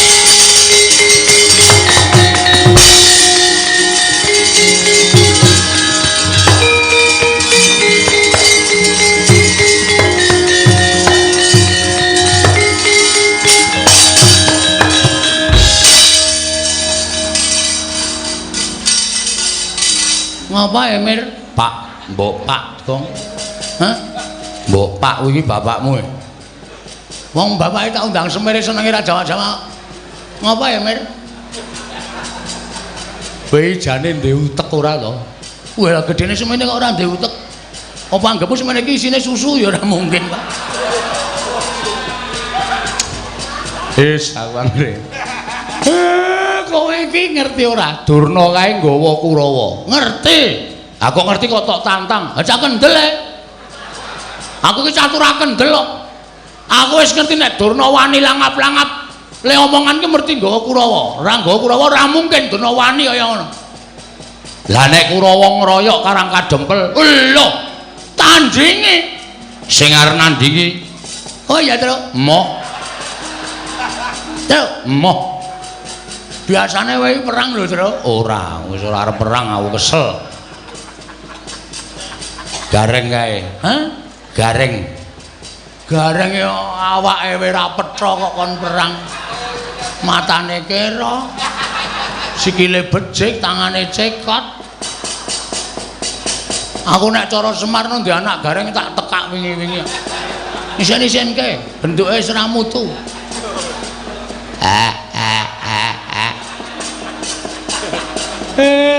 Ngapa Emir? Pak, mbok Pak, Gong. Hah? Mbok Pak kuwi bapakmu. Wong bapake tak undang semere senenge ra Jawa-Jawa. Ngapa ya, Mir? Bae jane ndek utek ora to? Wah, lah gedene semene kok ora ndek utek. Apa anggepmu semene iki isine susu ya ora mungkin, Pak. Wis, aku anggere. Kowe iki ngerti ora? Durna kae nggawa Kurawa. Ngerti. Aku ngerti kok tok tantang. Ha cak kendel e. Aku iki catur kendel kok. Aku wis ngerti nek Durna wani langap-langap le omongan ki mesti nggawa Kurawa. Ora nggawa Kurawa ora mungkin Durna wani kaya ngono. Lah nek Kurawa ngroyok Karang Kadempel, lho tandinge sing arep nandingi. Oh iya, Truk. Emoh. Truk, emoh. Biasane wae perang lho, Truk. Ora, wis ora arep perang aku kesel. Gareng kae. Hah? Gareng. Gareng ya awake wis ora petha kok kon perang. Matane kera. Sikile becik, tangane cekot. Aku nek cara Semar ndek anak gareng tak tekak wingi-wingi. Isen-isenke, bentuke wis ora mutu.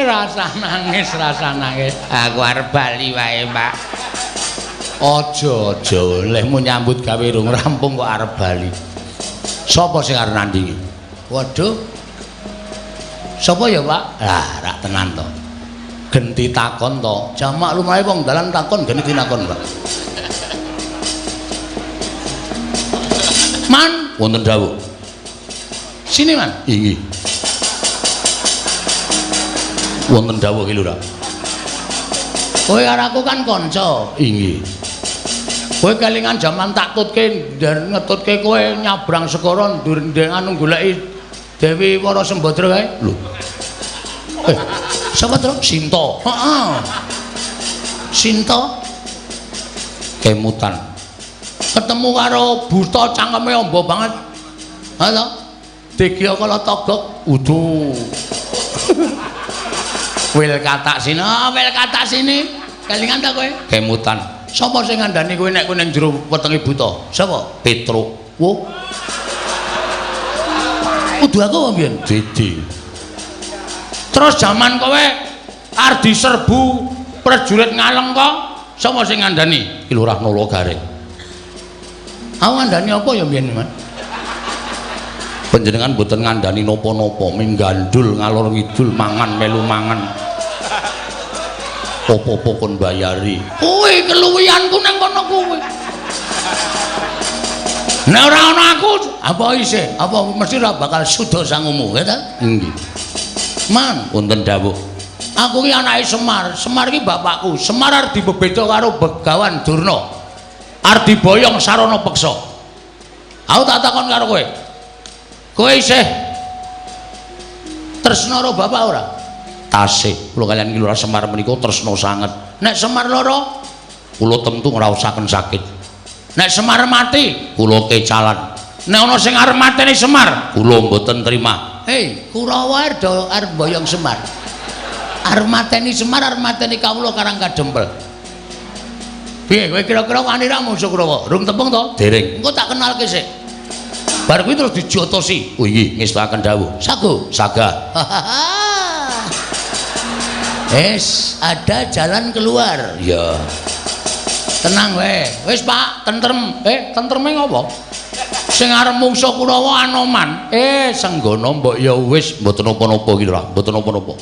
Rasa nangis, rasa nangis. Aku arep bali wae, Pak. Aja, aja, lehmu nyambut gawe rung rampung kok arep bali. Sapa sing arep nandingi? Waduh. Sapa ya, Pak? Lah, rak tenan to. Genti takon to. Jamak lumahe wong dalan takon genti tinakon, Pak. Man, wonten dawuh. Sini, Man. Inggih. Wonten dawuh ki Lurah. Kowe karo aku kan kanca. Inggih. Kowe kelingan jaman tak tutke ngetutke kowe nyabrang segara ndur anu goleki Dewi Wara Sembadra kae. Lho. Sapa to? Sinta. Heeh. Sinta kemutan. Ketemu karo buta cangkeme amba banget. Ha to? Degya kala togok udu. Wil katak sini, oh, wil katak sini. Kelingan ta kowe? Kemutan. Sapa sing ngandani kowe nek kowe ning jero wetenge buta? Sapa? Petruk. Wo. Kudu aku apa mbiyen? Didi. Terus jaman kowe arep diserbu prajurit Ngaleng kok, sapa sing ngandani? Ki Lurah Nala Gareng. Aku ngandani apa ya mbiyen, Mas? Panjenengan mboten ngandani napa-napa, ming gandul ngalor ngidul mangan melu mangan. Apa-apa kon bayari. Kuwi keluwihanku nang kono kuwi. Nek ora ana aku, apa isih? Apa mesti ora bakal suda sangumu, ya ta? Nggih. Man, wonten dawuh. Aku ki anake Semar. Semar ki bapakku. Semar arep dibebeda karo Begawan Durna. Arep diboyong sarana peksa. Aku tak takon karo kowe. Kowe isih tresna karo bapak ora? Tasih. Kula kaliyan Ki Lurah Semar menika tresna sanget. Nek Semar lara, kula tentu ngraosaken sakit. Nek Semar mati, kula kecalan. Nek ana sing arep mateni Semar, kula mboten trima. Hei, Kurawa arep mboyong Semar. Arep mateni Semar, arep mateni kawula Karang Kadempel. Piye kowe kira-kira wani ra mungsuh Kurawa? Rung tepung to? Dereng. Engko tak kenalke sik. Bar kuwi terus dijotosi. Oh inggih, ngestakaken dawuh. Sago, saga. Es, ada jalan keluar. Ya. Tenang wae. Wis, Pak, tentrem. Tentreme ngopo? Sing arep mungsuh Kurawa Anoman. Senggono mbok ya wis mboten napa-napa iki lho, mboten napa-napa.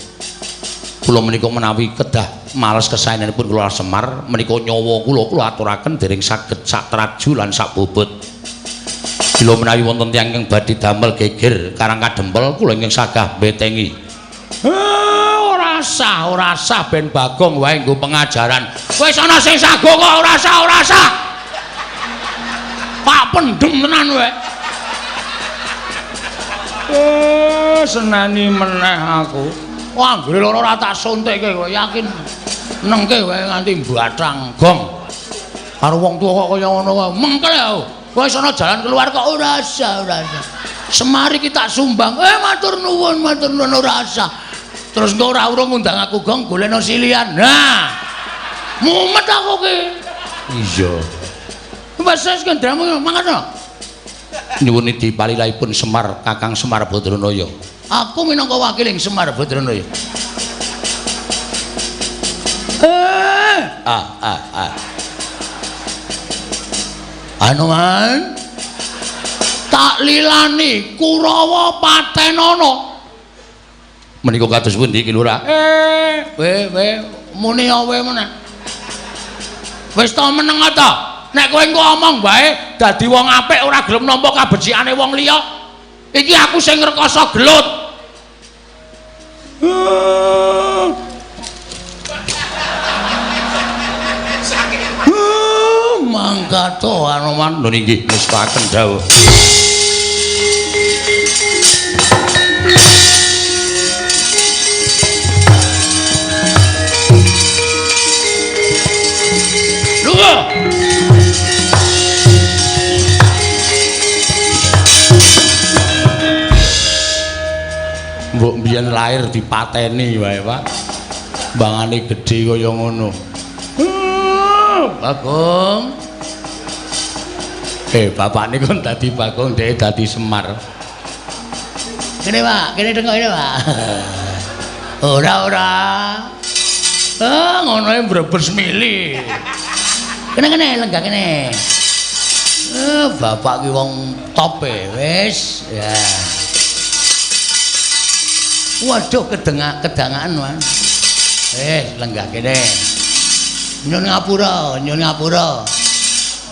Kula menika menawi kedah males kesaenanipun kula Semar menika nyawa kula kula aturaken dereng saged sak traju lan sak bobot. Kula menawi wonten tiyang ingkang badhe damel geger Karang Kadempel kula ingkang sagah mbetengi. Ora sah, ora sah ben Bagong wae nggo pengajaran. Wis ana sing sago kok ora sah, ora sah. Pak pendem tenan kowe. Seneni meneh aku. Wah, anggere loro ora tak suntikke kowe yakin. Nengke wae nganti mbathang gong. Karo wong tuwa kok kaya ngono wae. Mengkel aku. Wis ana jalan keluar kok ora sah, ora sah. Semar iki tak sumbang. Matur nuwun, matur nuwun ora sah. Terus engko ora urung ngundang aku gong golekno silian. Nah. Mumet aku ki. Iya. Wis wis kendramu mangkat. Nyuwun nidi palilahipun Semar Kakang Semar Badranaya. Aku minangka wakiling Semar Badranaya. Anoman tak lilani Kurawa patenana. Menika kados pundi Ki Lurah? We muni awe meneh. Wis to meneng ta? Nek kowe engko omong wae dadi wong apik ora gelem nampa kabecikane wong liya. Iki aku sing ngrekoso gelut. Mangkat to Anoman. Lho nggih ngestaken dawuh. Mbok mbiyen lahir dipateni wae, Pak. Mbangane gedhe kaya ngono. Bagong. Bapakne kon dadi Bagong, dhek dadi Semar. Kene, Pak, kene tengok ini, Pak. Ora, ora. Ngono e brebes mili. Kene kene lenggah kene. Bapak ki wong top e, wis. Ya. Waduh kedangaan, Mas. Lenggah kene. Nyun ngapura, nyun ngapura.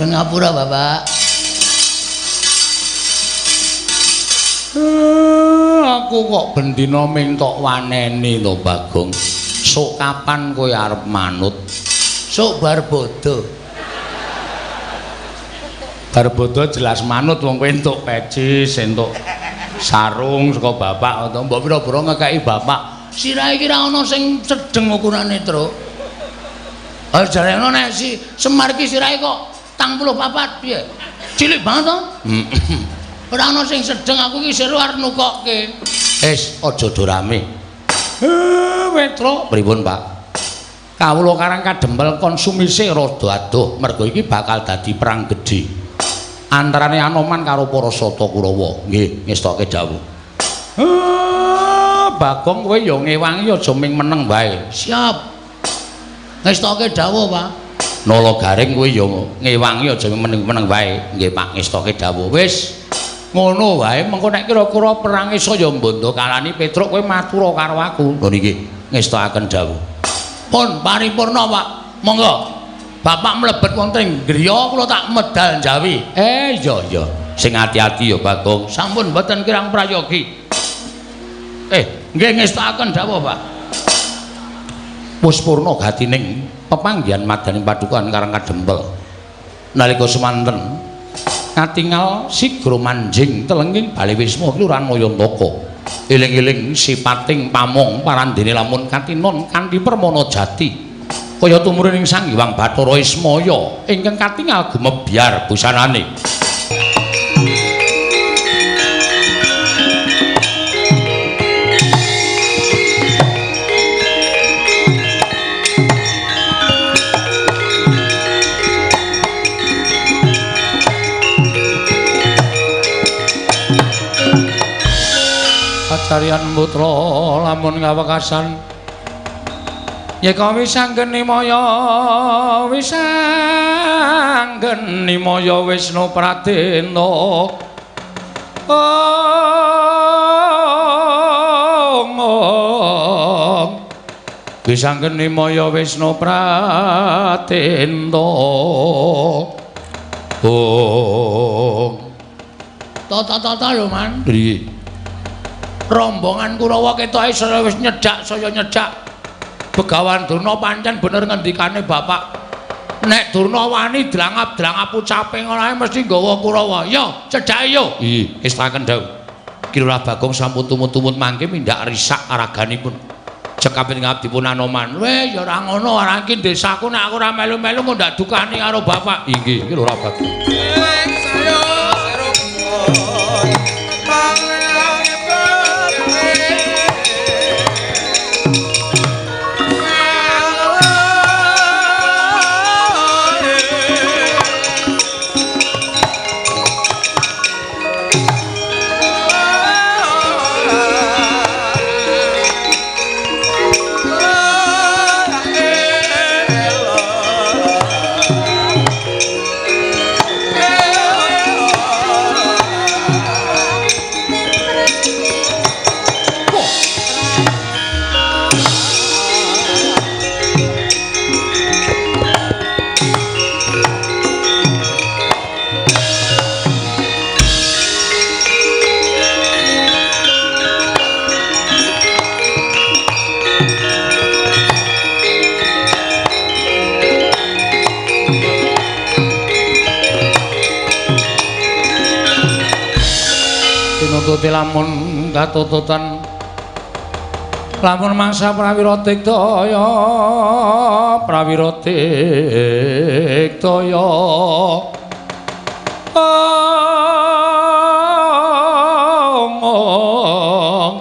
Nyun ngapura, Bapak. Aku kok bendina ming tok waneni to, Bagong. Sok kapan kowe arep manut? Sok bar bodho. Bar bodho jelas manut wong kowe entuk pecis, entuk sarung saka bapak atau mbok pira-pira ngekeki bapak. Sirahe iki ra ana sing sedeng ukurane, Truk. Ha jarene nek si Semar iki sirahe kok 84 piye? Cilik banget to? Ora ana sing sedeng, aku iki seru arep nukokke. Wis aja do rame. Wetruk pripun, Pak? Kawula Karang Kadempel konsumise rada adoh mergo iki bakal dadi perang gedhe antarane Anoman karo para Sata Kurawa. Nggih, ngestoke dawuh. Bagong kowe ya ngewangi aja ming meneng wae. Siap. Ngestoke dawuh, Pak. Nala Garing kowe ya ngewangi aja ming meneng wae. Nggih, Pak, ngestoke dawuh. Wis ngono wae, mengko nek kira-kira perange saya mbondo kalani Petruk kowe matura karo aku. Lho niki ngestokaken dawuh. Pun paripurna, Pak. Monggo. Bapak mlebet wonten ing griya kula tak medal njawi. Iya iya. Sing ati-ati ya, Bagong. Sampun mboten kirang prayogi. Nggih ngestokaken dawuh, Pak. Wis purna gatining pepanggihan madaning padukan Karang Kadempel. Nalika semanten katingal sigra manjing telenging bale wisma Kelurahan Mayantaka. Eling-eling sipating pamong parandene lamun katinon kanthi permana jati. Kaya tumurun ing Sang Hyang Bathara Ismaya ingkang katingal gumebyar busanane. Kacarian putra lamun ngawekasan yeka wisanggeni maya wisanggeni maya Wisnu Pradena. Ong Wisanggeni maya Wisnu Pratenta. Oh. Tata-tata lho, Man. Piye? Rombongan Kurawa ketoke saya wis nyedak, saya nyedak. Begawan Durna pancen bener ngendikane bapak. Nek Durna wani drangap-drangap ucape ngono ae mesti nggawa Kurawa. Yo, cedhake yo. Iya, estaken dawuh. Ki Lurah Bagong sampun tumut-tumut mangke mindhak risak raganipun. Cekapit ngabdipun Anoman. Weh, ya ora ngono, ora iki desaku nek aku ora melu-melu kok ndak dukani karo bapak. Inggih, Ki Lurah Bagong. Tinututi lamun katututan lamun mangsa prawira tiktaya prawira tiktaya omong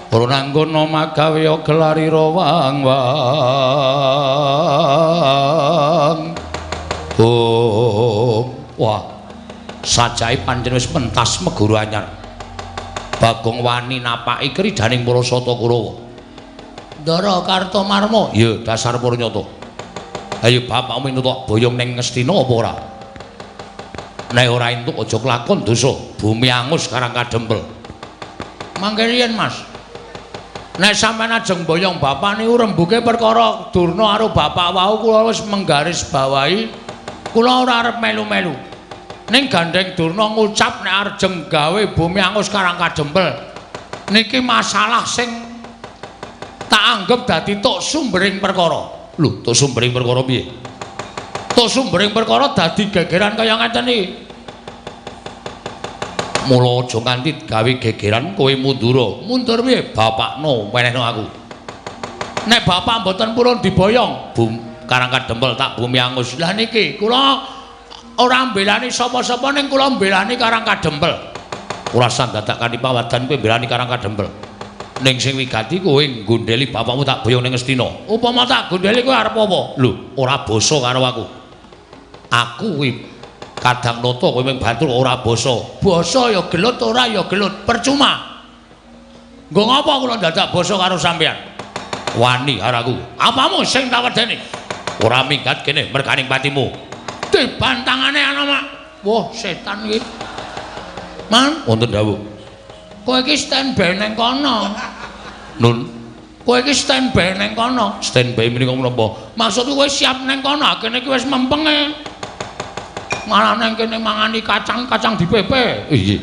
ora nanggono magawe gelarira wang wang. Oh, wah, sajae pancen wis pentas meguru anyar. Bagong wani napaki kridaning para sata Kurawa. Ndara Kartomarma. Ya, dasar purnyata. Ayo bapakmu entuk boyong ning Ngastina apa ora? Nek ora entuk aja kelakon dosa, bumi angus karang kadempel. Mangke riyen, Mas. Nek sampeyan ajeng boyong bapak niku rembuke perkara Durna karo bapak wau kula wis menggaris bawahi kula ora arep melu-melu. Ning gandeng Durna ngucap nek arjeng gawe bumi angus karang kadempel. Niki masalah sing tak anggep dadi tok sumbering perkara. Lho, tok sumbering perkara piye? Tok sumbering perkara dadi gegeran kaya ngeten iki. Mula aja nganti gawe gegeran kowe mundura. Mundur piye? Bapakno wenehno aku. Nek bapak mboten purun diboyong, bum karang kadempel tak bumi angus. Lah niki kula ora mbelani sapa-sapa ning kula mbelani Karang Kadempel. Ora sandadak kanthi pawadan kowe mbelani Karang Kadempel. Ning sing wigati kowe nggondheli bapakmu tak boyong ning Ngastina. Upama tak gondheli kowe arep apa? Lho, ora basa karo aku. Aku kuwi kadang nata kowe mung batur ora basa. Basa ya gelut ora ya gelut, percuma. Nggo ngapa kula dadak basa karo sampeyan? Wani karo aku. Apamu sing tak wedeni? Ora minggat kene merganing patimu. Dibantangane ana mak. Wah, setan iki. Man, wonten dawuh. Kowe iki standby ning kono. Nun, kowe iki standby ning kono. Standby menika menapa? Maksudku kowe siap ning kono, kene iki wis mempenge. Malah nang kene mangani kacang-kacang dipepe. Inggih.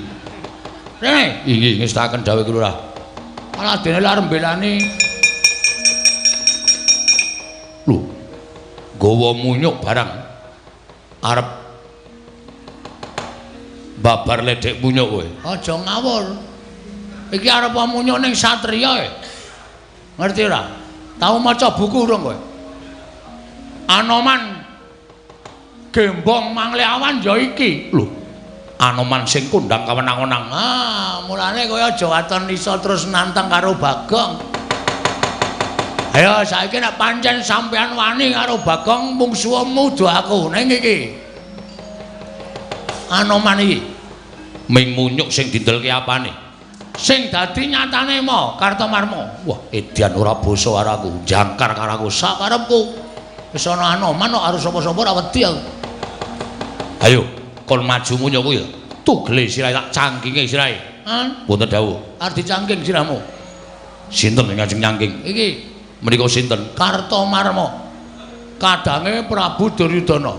Rene, inggih ngestaken dawuh Lurah. Malah dene arep mbelani. Lho, gawa munyuk barang. Arep babar ledek munyuk kowe. Aja ngawur. Iki arep munyuk ning satriya e. Ngerti ora? Tau maca buku urung kowe? Anoman Gembong Mangleawan ya iki. Lho, Anoman sing kondang kawenang-wenang. Ah, mulane kowe aja waton iso terus nantang karo Bagong. Ayo saiki nek pancen sampean wani karo Bagong mungsuhmu do aku ning iki. Anoman iki ming munyuk sing dindelke apane? Sing dadi nyatane mo Kartomarma. Wah, edian ora basa karo aku, jangkar karo aku sakarepku. Wis ana Anoman kok arep sapa-sapa ora wedi aku. Ayo, kon maju munyuk kuwi. Tugele sirahe tak cangkinge sirahe. Han? Wonten dawuh. Arep dicangking sirahmu. Sinten sing ngajeng nyangking? Iki. Menika sinten? Kartomarma. Kadange Prabu Duryudana.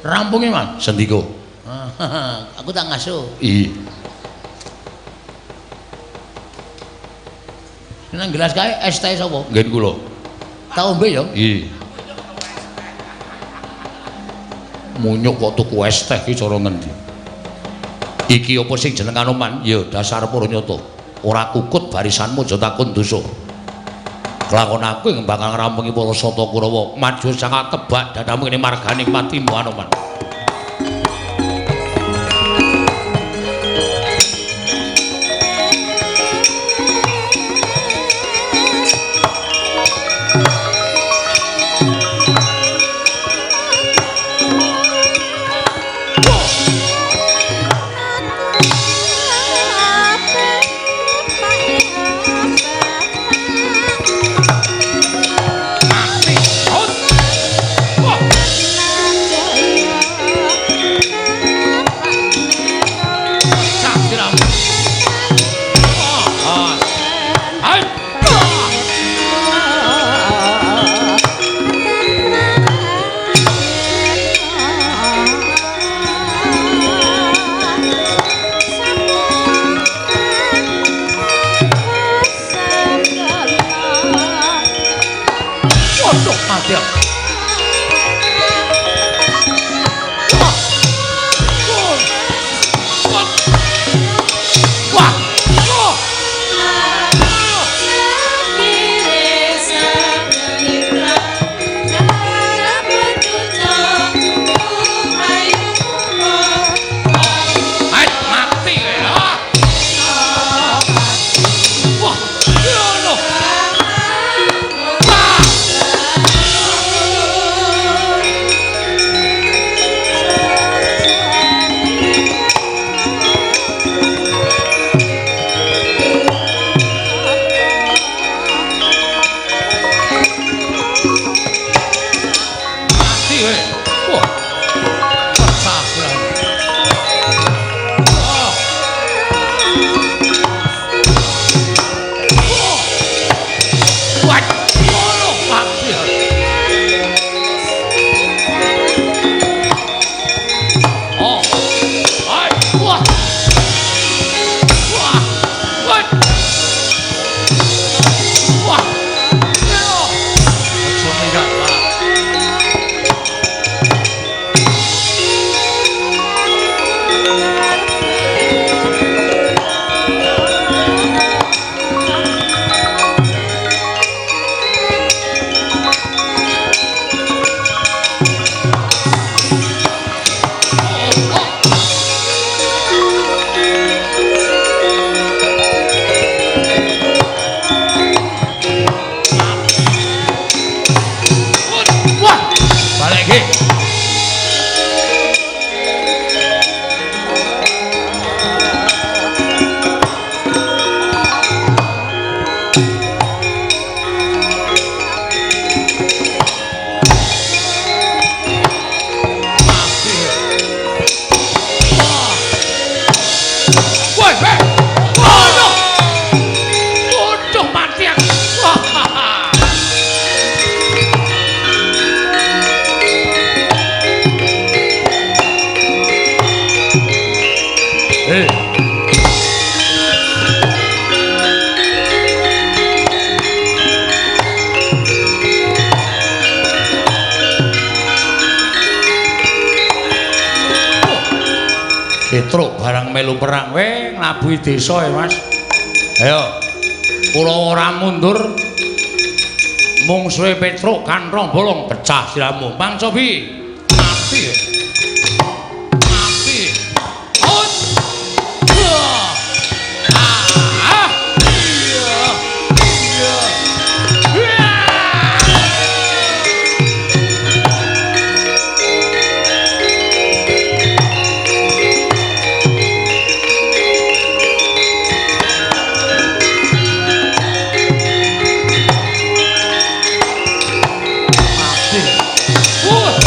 Rampunge, Mas. Sendika. Aku tak ngasuh. Iya. Nang gelas kae es teh sapa? Nggih kula. Tak ombe ya? Iya. Munyuk kok tuku es teh iki cara ngendi? Iki apa sing jeneng Anoman? Ya dasar para nyata. Ora kukut barisanmu aja takon dosa. Kelakon aku ing bakal ngrampungi para sata Kurawa. Maju sangat tebak dadamu kene marganing patimu Anoman. Petruk barang melu perang we nglabuhi desa ya Mas. Ayo. Kula ora mundur. Mungsuhe Petruk kanthong bolong pecah siramu. Mang cobi. Mati. Mati. Ut. Ah. Iya. Iya. Wah.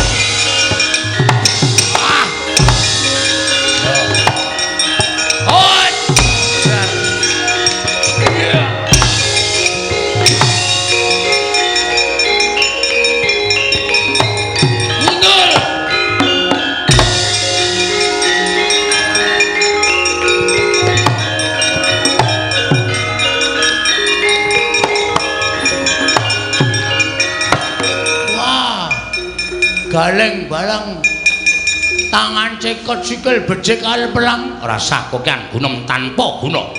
Galeng balang tangan cekot sikil becik kal pelang rasah kokean gunem tanpa guna.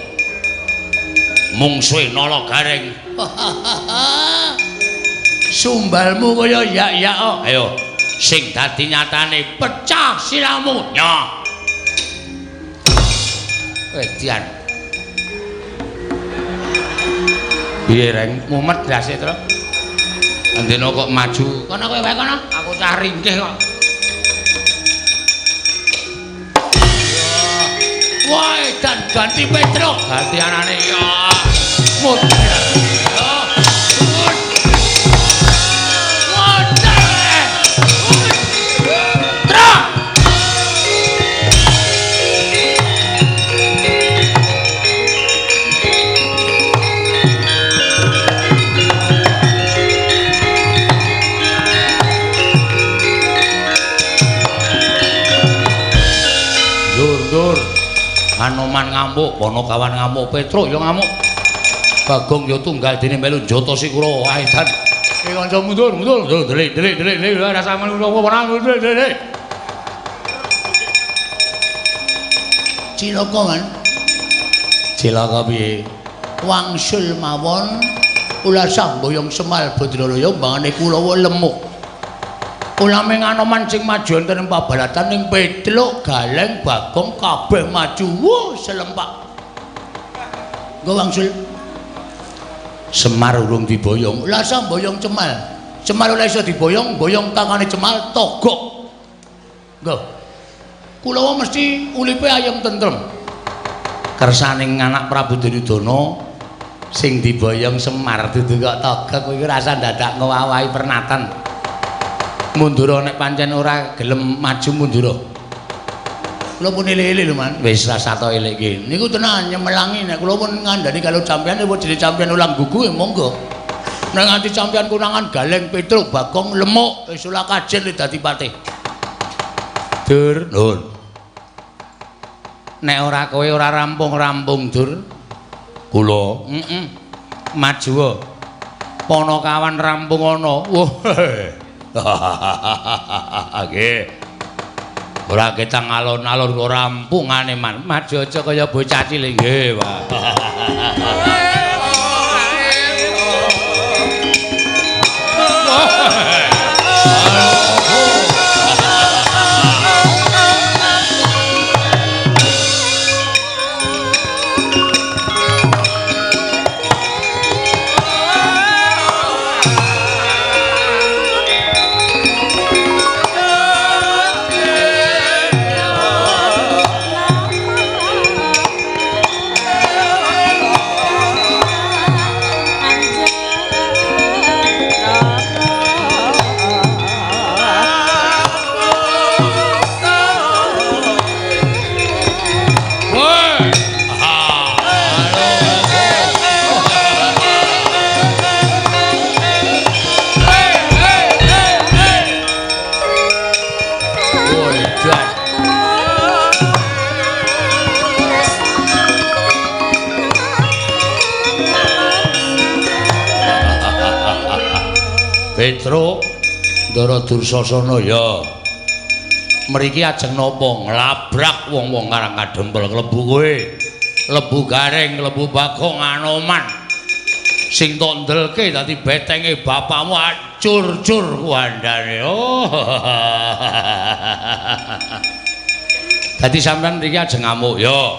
Mungsuhe Nala Gareng. Sumbalmu kaya yak-yak. Ayo sing dadi nyatane pecah siramu. Nyoh. Edian. Piye Reng? Mumet ndase, Tru. Andena kok maju. Kono kowe wae kono, aku cah ringkih kok. Wah, dan ganti Petruk, ganti anane ya. Modar. Modar. Truk. Dur-dur. Anoman ngamuk, Ponokawan ngamuk, Petruk ya ngamuk. Bagong ya tunggal dene melu njotosi kula. Ae jan. Iki kanca mundur, mundur, mundur, delik, delik, delik, delik, rasa melu ora delik, delik. Cilaka kan? Cilaka piye? Wangsul mawon ulasah mboyong Semal Badralaya mbangane Kulawa lemuk. Ulame Anoman sing maju wonten ing pabalatan ning Petruk, Galeng, Bagong kabeh maju. Wuh, selempak. Nggo wangsul. Semar urung diboyong. Lah sa mboyong Cemal. Cemal ora iso diboyong, boyong tangane Cemal togok. Nggo. Kulawa mesti ulipe ayem tentrem. Kersaning anak Prabu Duryudana sing diboyong Semar dudu kok togok kuwi rasa dadak ngowahi pernatan. Mundura nek pancen ora gelem maju mundura. Kula pun elek-elek lho, Man. Wis rasa to elek iki. Niku tenan nyemelangi nek kula pun ngandani kalau sampean nek jenenge sampean ulang gugu ya monggo. Nek nganti sampean konangan Galeng Petruk Bagong lemuk wis ora kajen dadi patih. Dur, nun. Nek ora kowe ora rampung-rampung, Dur. Kula, heeh. Maju. Ponokawan rampung ana. Wah. Nggih. Ora ketang alon-alon kok rampungane man. Maju aja kaya bocah cilik nggih, Pak. Petruk Ndara Dursasana ya. Mriki ajeng napa nglabrak wong-wong Karang Kadempel klebu kowe. Klebu Gareng, klebu Bagong Anoman. Sing tok ndelke dadi betenge bapakmu acur-cur kuandane. Oh. Dadi sampean mriki ajeng ngamuk ya.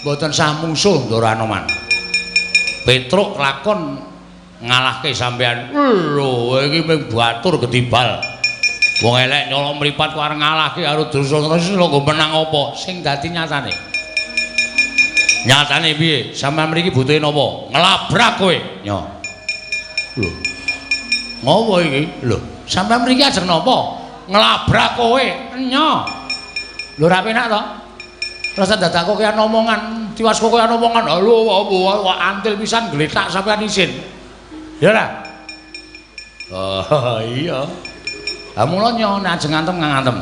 Mboten sah mungsuh Ndara Anoman. Petruk lakon ngalahke sampean. Lho, iki mung batur gedibal. Wong elek nyolong mripat kok arep ngalahke karo Dursasana lho nggo menang apa? Sing dadi nyatane. Nyatane piye? Sampean mriki butuhe napa? Nglabrak kowe. Nyo. Lho. Ngopo iki? Lho, sampean mriki ajeng napa? Nglabrak kowe. Nyo. Lho ora penak to? Rasa dadak kok kaya omongan, tiwas kok kaya omongan. Lho, wah antil pisan gletak sampean isin. Ya ora? Oh iya. Lah mula nyo nek ajeng ngantem ngantem.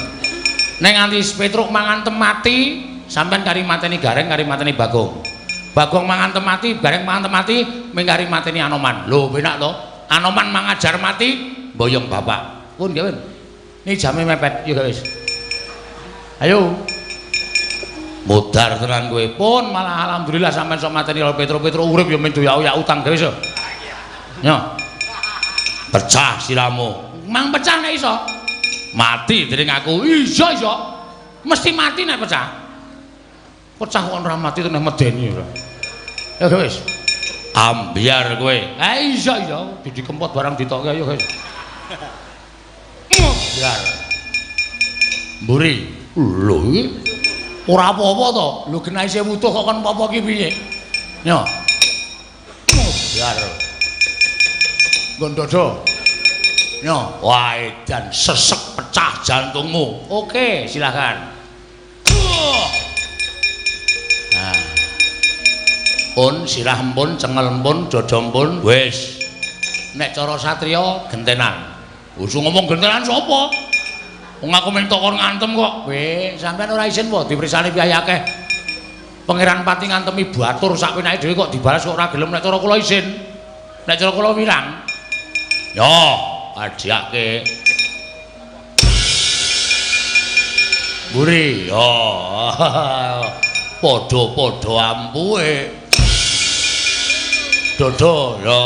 Nek nganti Petruk mangantem mati, sampean kari mateni Gareng, kari mateni Bagong. Bagong mangantem mati, Gareng mangantem mati, ming kari mateni Anoman. Lho penak to? Anoman mangajar mati, mboyong bapak. Pun nggih, Win. Ini jame mepet, yo wis. Ayo. Modar tenan kowe. Pun malah alhamdulillah sampean sok mateni karo Petro-Petro urip ya men doyak-oyak utang dhewe iso. Yo. Pecah siramu. Mang pecah nek iso. Mati dening aku. Iso iso. Mesti mati nek pecah. Pecah kok ora mati nek medeni ora. Ya wis. Ambyar kowe. Eh iso iso. Didi kempot barang ditokke ayo guys. Ambyar. Mburi. Lho iki ora apa-apa to. Lho genah isih wutuh kok kon apa-apa ki piye? Yo. Ambyar. Nggon dodo. Yo, wah edan sesek pecah jantungmu. Oke, silakan. Nah. Pun sirah empun, cengel empun, dada empun, wis. Nek cara satriya gentenan. Usung ngomong gentenan sapa? Wong aku mung tokon ngantem kok. Weh, sampean ora isin po dipersani piyai akeh. Pangeran Pati ngantemi batur sak penake dhewe kok dibalas kok ora gelem. Nek cara kula isin. Nek cara kula wirang. Yo, ajiake. Mburi, yo. Padha-padha ampuhe. Dodo, yo.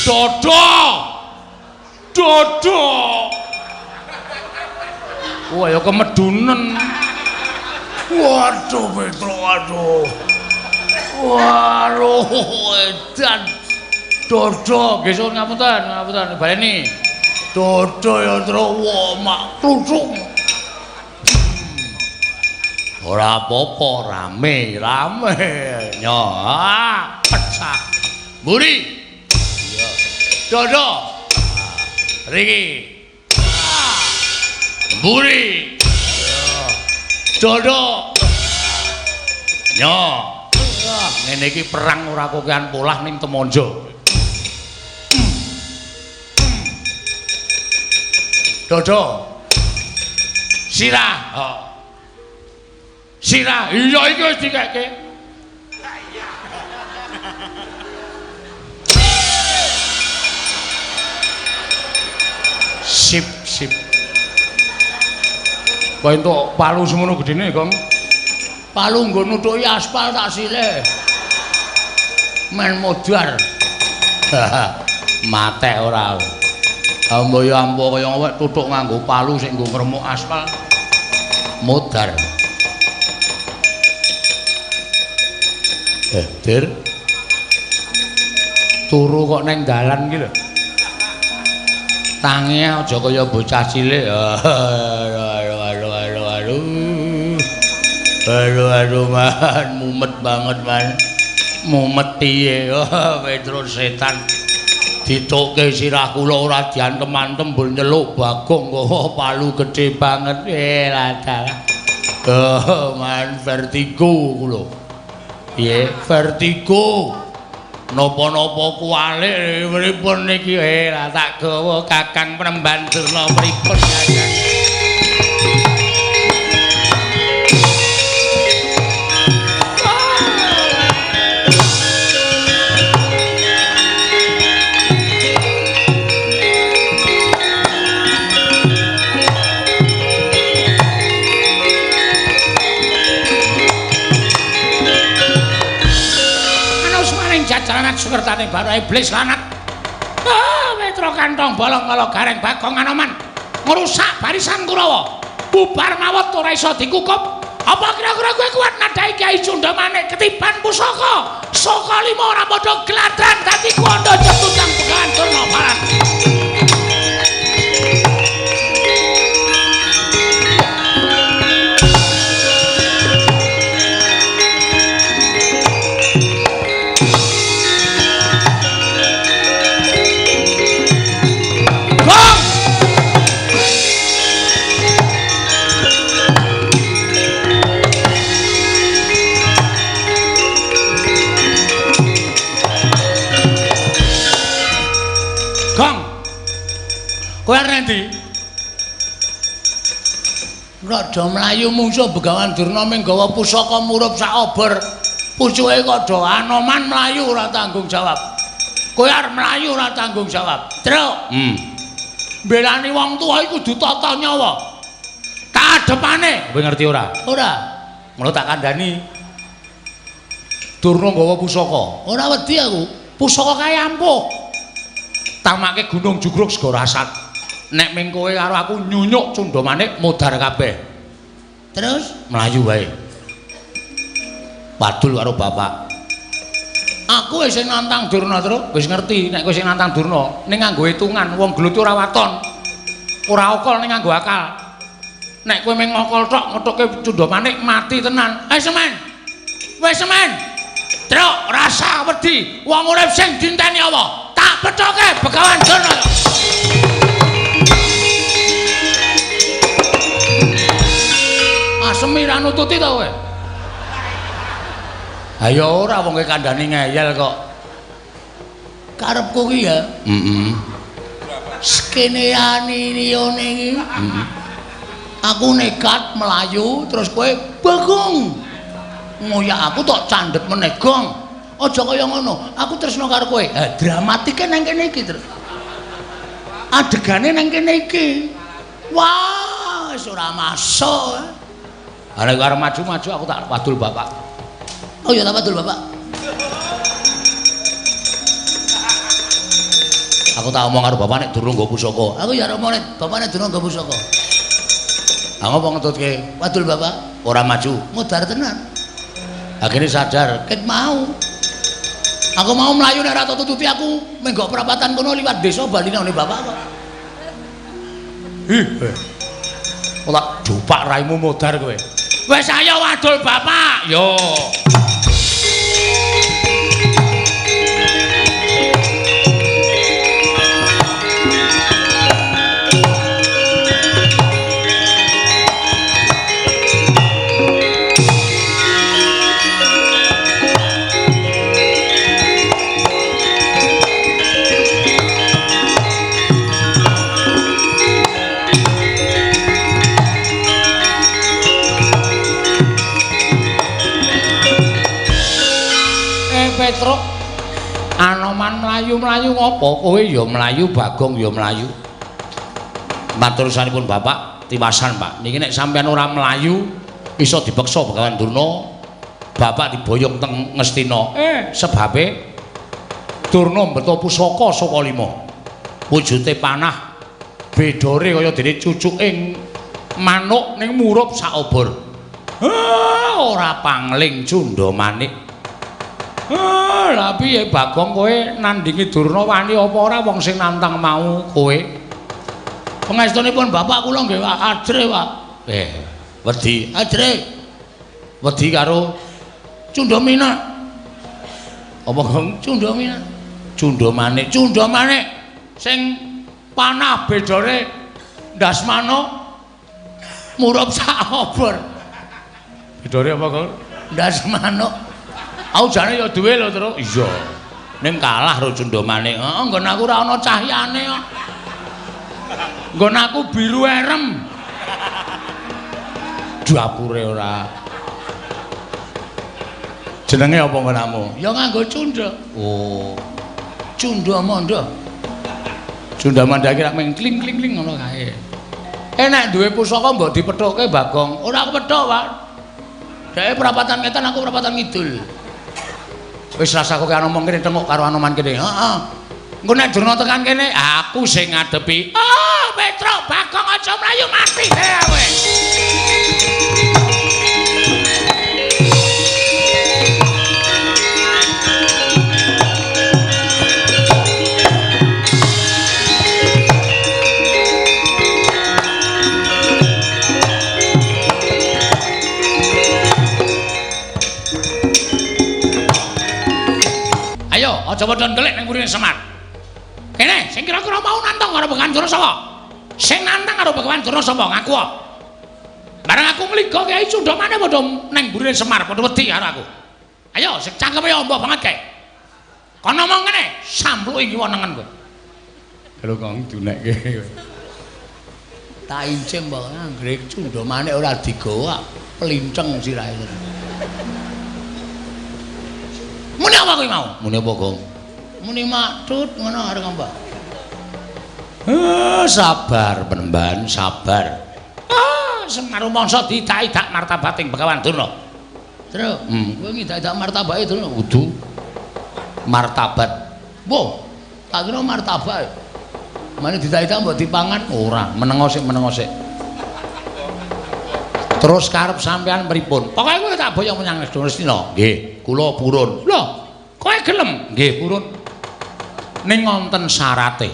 Dodo. Dodo. Wah, ya kemedunen. Waduh, Petro, waduh. Waduh, edan. Dodo, nggih suwun ngapunten, ngapunten baleni. Dodo ya, Tru, wah, mak kluthuk. Ora apa-apa, rame, rame. Nyo, pecah. Mburi. Iya. Dodo. Riki. Mburi. Dodo. Nyo. Ngene iki perang ora kokean polah ning Temonjo. Dodo. Sirah. Oh. Sirah. Iya iki wis dikekke. Sip, sip. Kok entuk palu semono gedene, Gong? Palu nggo nutuki aspal tak silih. Men modar. Matek ora. Ambo ya ambo kaya awake tutuk nganggo palu sing nggo ngremuk aspal. Modar. Dir. Turu kok neng dalan iki lho. Tangi aja kaya bocah cilik. Aduh aduh aduh aduh. Aduh aduh man, mumet banget man. Mumet piye? Oh, Petro setan. Ditokke sirah kula ora diantem-antem mbur nyeluk Bagong kok palu gedhe banget. Lah dalah. Oh, man vertigo kula. Piye? Vertigo. Napa-napa kuwalik pripun niki? Lah tak gawa Kakang Penemban Durna pripun Kakang? Jajaran sukertane baru iblis lanat. Ah, Petro kantong bolong kala Gareng Bagong Anoman ngrusak barisan Kurawa. Bubar mawot ora iso dikukup. Apa kira-kira kowe kuat nadhahi Kyai Cundamane ketiban pusaka? Saka lima ora padha gladran dadi kuwanda jetutang Begawan Durna Baran. Kowe arep endi? Rada mlayu mungsuh Begawan Durna ming gawa pusaka murup sak obor. Pucuke kok do Anoman mlayu ora tanggung jawab. Kowe arep mlayu ora tanggung jawab. Truk. Mbelani wong tuwa iku kudu tata nyawa. Kadepane, kowe ngerti ora? Ora. Ngono tak kandhani. Durna nggawa pusaka. Ora wedi aku. Pusaka kae ampuh. Tamake Gunung Jugruk Segara Asat. Nek ming kowe karo aku nyunyuk Cundamanik modar kabeh. Terus mlayu wae. Wadul karo bapak. Aku wis sing nantang Durna, Truk. Wis ngerti nek kowe sing nantang Durna, ning nganggo hitungan wong gelut ora waton. Ora okol ning nganggo akal. Nek kowe mung ngokol tok ngethuke Cundamanik mati tenan. Eh semen. Wis semen. Truk rasa wedi wong urip sing dinteni apa? Tak pethoke Begawan Durna. Asemi ra nututi to kowe? Ayo ora wong kowe kandhani ngeyel kok. Karepku ki ya. Heeh. Skeneane liyane iki. Heeh. Aku nekat melayu terus kowe Bagong. Ngoyak aku tok candhet meneh gong. Aja kaya ngono. Aku tresno karo kowe. Ha dramatike nang kene iki, Truk. Adegane nang kene iki. Wah, wis ora masuk. Ha nek arep maju-maju aku tak wadul bapak. Oh ya tak wadul bapak. Aku tak omong karo bapak nek durung nggo pusaka. Aku ya omong nek bapak nek durung nggo pusaka. Ha ngopo ngetutke? Wadul bapak, ora maju, modar tenan. Akhirnya sadar, ket mau. Aku mau mlayu nek ora tututi aku menggok perapatan kono liwat desa bali nang bapak kok. Ih. Ora dupak raimu modar kowe. Wis ayo wadul bapak. Yo. Petruk, Anoman mlayu-mlayu ngopo? Kowe ya mlayu, Bagong ya mlayu. Matur sampun Bapak, tiwasan Pak. Niki nek sampean ora mlayu iso dipeksa Begawan Durna, Bapak diboyong teng Ngastina. Sebabe Durna mbeto pusaka saka lima. Wujute panah bedore kaya dene cucuke manuk ning murup sak obor. Ora pangling Cundamanik. Lah piye Bagong kowe nandingi Durna wani apa ora wong sing nantang mau kowe? Pangestunipun bapak kula nggih ajre, Pak. Wedi ajre. Wedi karo Cundamina. Apa Gong? Cundamina. Cundamanik, Cundamanik sing panah bedore ndas manuk murup sak obor. Bedore apa, Gong? Ndas manuk. Aku jane ya duwe lho, Truk. Iya. Ning kalah karo Cundamanik. Heeh, nggon aku ora ana cahyane kok. Nggon aku biru erem. Dapure ora. Jenenge apa nggonamu? Ya nganggo cunda. Oh. Cunda manda. Cunda manda iki rak mung kling-kling-kling ngono kae. Nek duwe pusaka mbok dipethuke Bagong. Ora aku pethuk, Pak. Dheke perapatan ngetan aku perapatan ngidul. Wis rasa kowe ngomong kene tengok karo Anoman kene. Heeh. Engko nek Durna tekan kene, aku sing ngadepi. Ah, Petruk, Bagong aja mlayu mati kowe. Aja padha ndelik ning mburine Semar. Kene, sing kira-kira mau nantang karo Begawan Durna sapa? Sing nantang karo Begawan Durna sapa? Ngaku. Bareng aku ngliga Kyai Cundamane padha ning mburine Semar, padha wedi karo aku. Ayo, sing cangkeme amba banget kae. Kono omong ngene, sampluki kiwa nengen kowe. Lho kok dunekke. Tak incim mbok anggere Cundamane ora digawa, plinceng sirahe. Muni apa kowe mau? Muni apa, Gong? Muni maktut ngono arep ngomong. Sabar Penemban, sabar. Ah, Semar rumangsa diidak-idak martabating Begawan Durna. Tru, kowe ngidak-idak martabake Durna kudu martabat. Wo, tak kira martabak. Mane diidak-idak mbok dipangan ora, menengo sik, menengo sik. Terus karep sampean pripun? Pokoke kowe tak boyong menyang Ngastina. Nggih, kula purun. Lho, kowe gelem? Nggih, purun. Ning wonten syarate.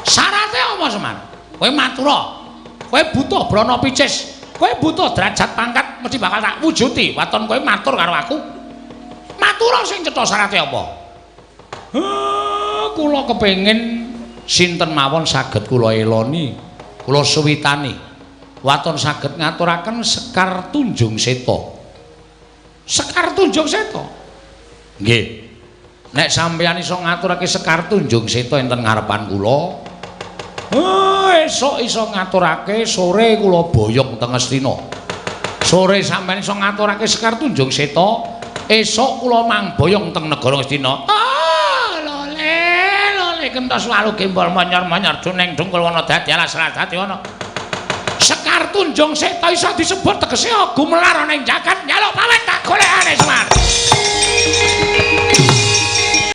Syarate apa, Semar? Kowe matura. Kowe butuh brana picis. Kowe butuh derajat pangkat mesti bakal tak wujuti. Waton kowe matur karo aku. Matura sing cetha syarate apa? Kula kepengin sinten mawon saged kula eloni, kula suwitani. Waton saged ngaturaken Sekar Tunjung Seta. Sekar Tunjung Seta? Nggih. Nek sampeyan iso ngaturake Sekar Tunjung Seta enten ngarepan kula, esuk iso ngaturake, sore kula boyong teng Ngastina. Sore sampeyan iso ngaturake Sekar Tunjung Seta, esuk kula mangboyong teng negara Ngastina. Ah, lole, lole kentos walu gembol monyor-monyor duneng dungkul wana dadi alas dadi wana. Sekar Tunjung Seta iso disebut tegese gumelar ana ing jagat njaluk pawet tak golekane Semar.